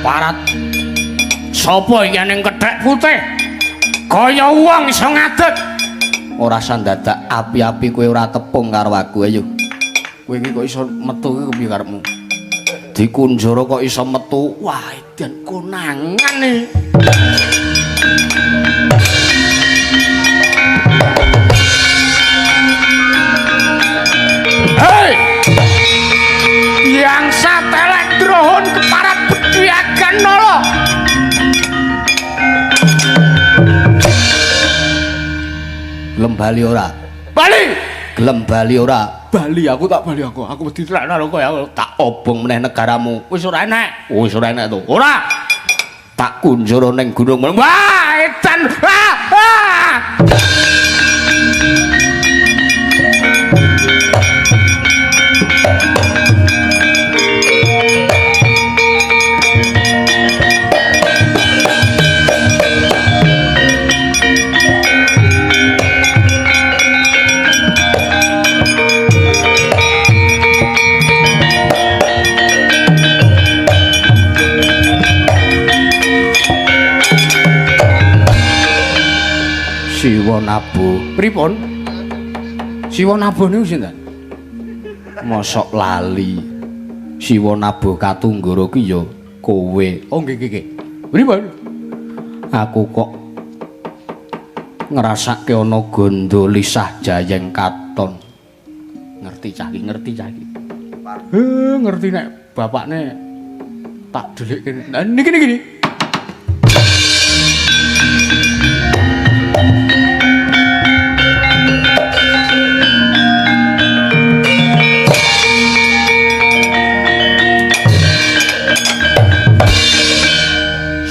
Speaker 1: Parat. Sopo iki ning kethek putih? Kaya wong iso ngadeg.
Speaker 2: Ora sandadak api-api kowe ora tepung karo aku ayo. Kowe iki kok iso metu iki kepiye karepmu? Dikunjara kok iso metu.
Speaker 1: Wah, edan konangan iki. Hei! Yang satelek drohon keparat bediagan nolo.
Speaker 2: Gelem bali ora?
Speaker 1: Bali.
Speaker 2: Gelem bali ora?
Speaker 1: Bali aku tak bali aku. Aku wedi trekno karo kowe aku
Speaker 2: tak obong meneh negaramu.
Speaker 1: Wis ora enek.
Speaker 2: Wis ora enek to.
Speaker 1: Ora.
Speaker 2: Tak kunjara ning gunung.
Speaker 1: Wah, edan. Ah, ah.
Speaker 2: Siwa Nabuh.
Speaker 1: Pripun? Siwa Nabuh niku sinten?
Speaker 2: Mosok lali. Siwa Nabuh Katunggara ki ya kowe.
Speaker 1: Oh nggih nggih nggih. Pripun?
Speaker 2: Aku kok ngrasake ana gondo lisah jayeng katon.
Speaker 1: Ngerti cah iki, ngerti cah iki. Ngerti nek bapakne tak delikke. Nah niki niki.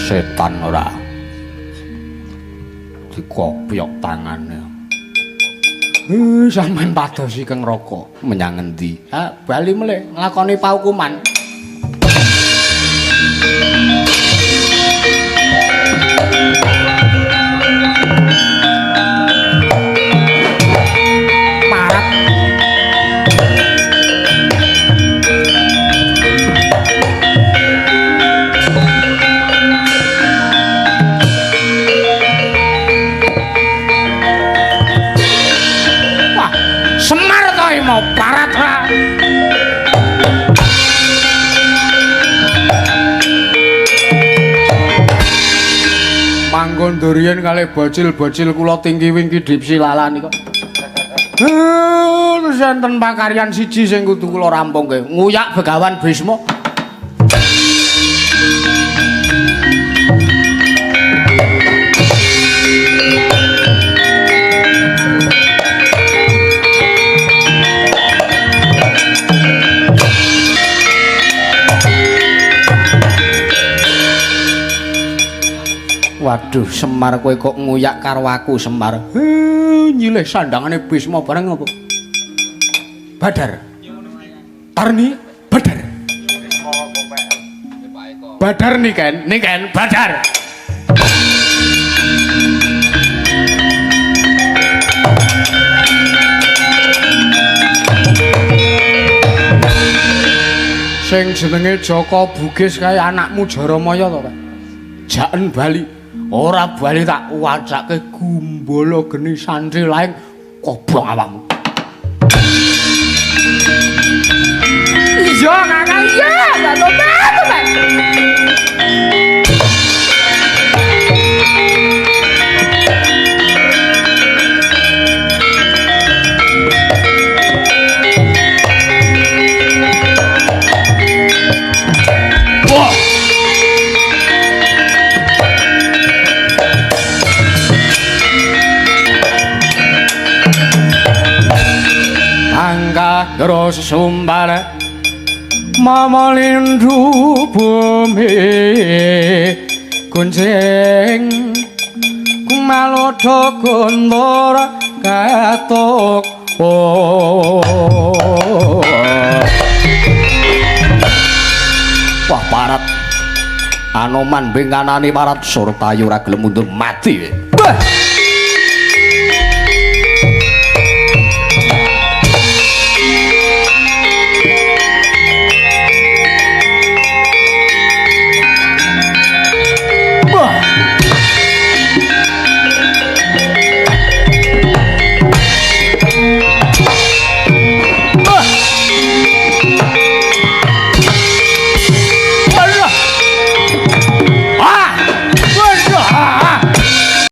Speaker 2: Setan ora dikopyok tangane.
Speaker 1: Sampeyan padosi keng neraka
Speaker 2: menyang ngendi?
Speaker 1: Ha, bali melih nglakoni paukuman. Parat. iki mau parat ora. Manggon durian kalih bocil-bocil kula tinggi wingki dipsi lala nika. Terus enten pakaryan siji sing kudu kula rampungke. Nguyak Begawan Bisma. Waduh, Semar kowe kok nguyak karo aku, Semar. Nyilih sandangane Bisma bareng apa? Badar. Tarni Badar. Badar niken, niken Badar. Sing jenenge Jaka Bugis kae anakmu Jaramaya to, Pak? Jaken bali. Ora bali tak wacake gumbala geni santri lain kobong awakmu. Iya, Kakang, iya, Pak. Wah. Angka terus sumbara mama lindu bumi kuncing kumalodo guntur katuk.
Speaker 2: Wah parat Anoman bengkanane parat Surtayu ora gelem mundur mati. Wah.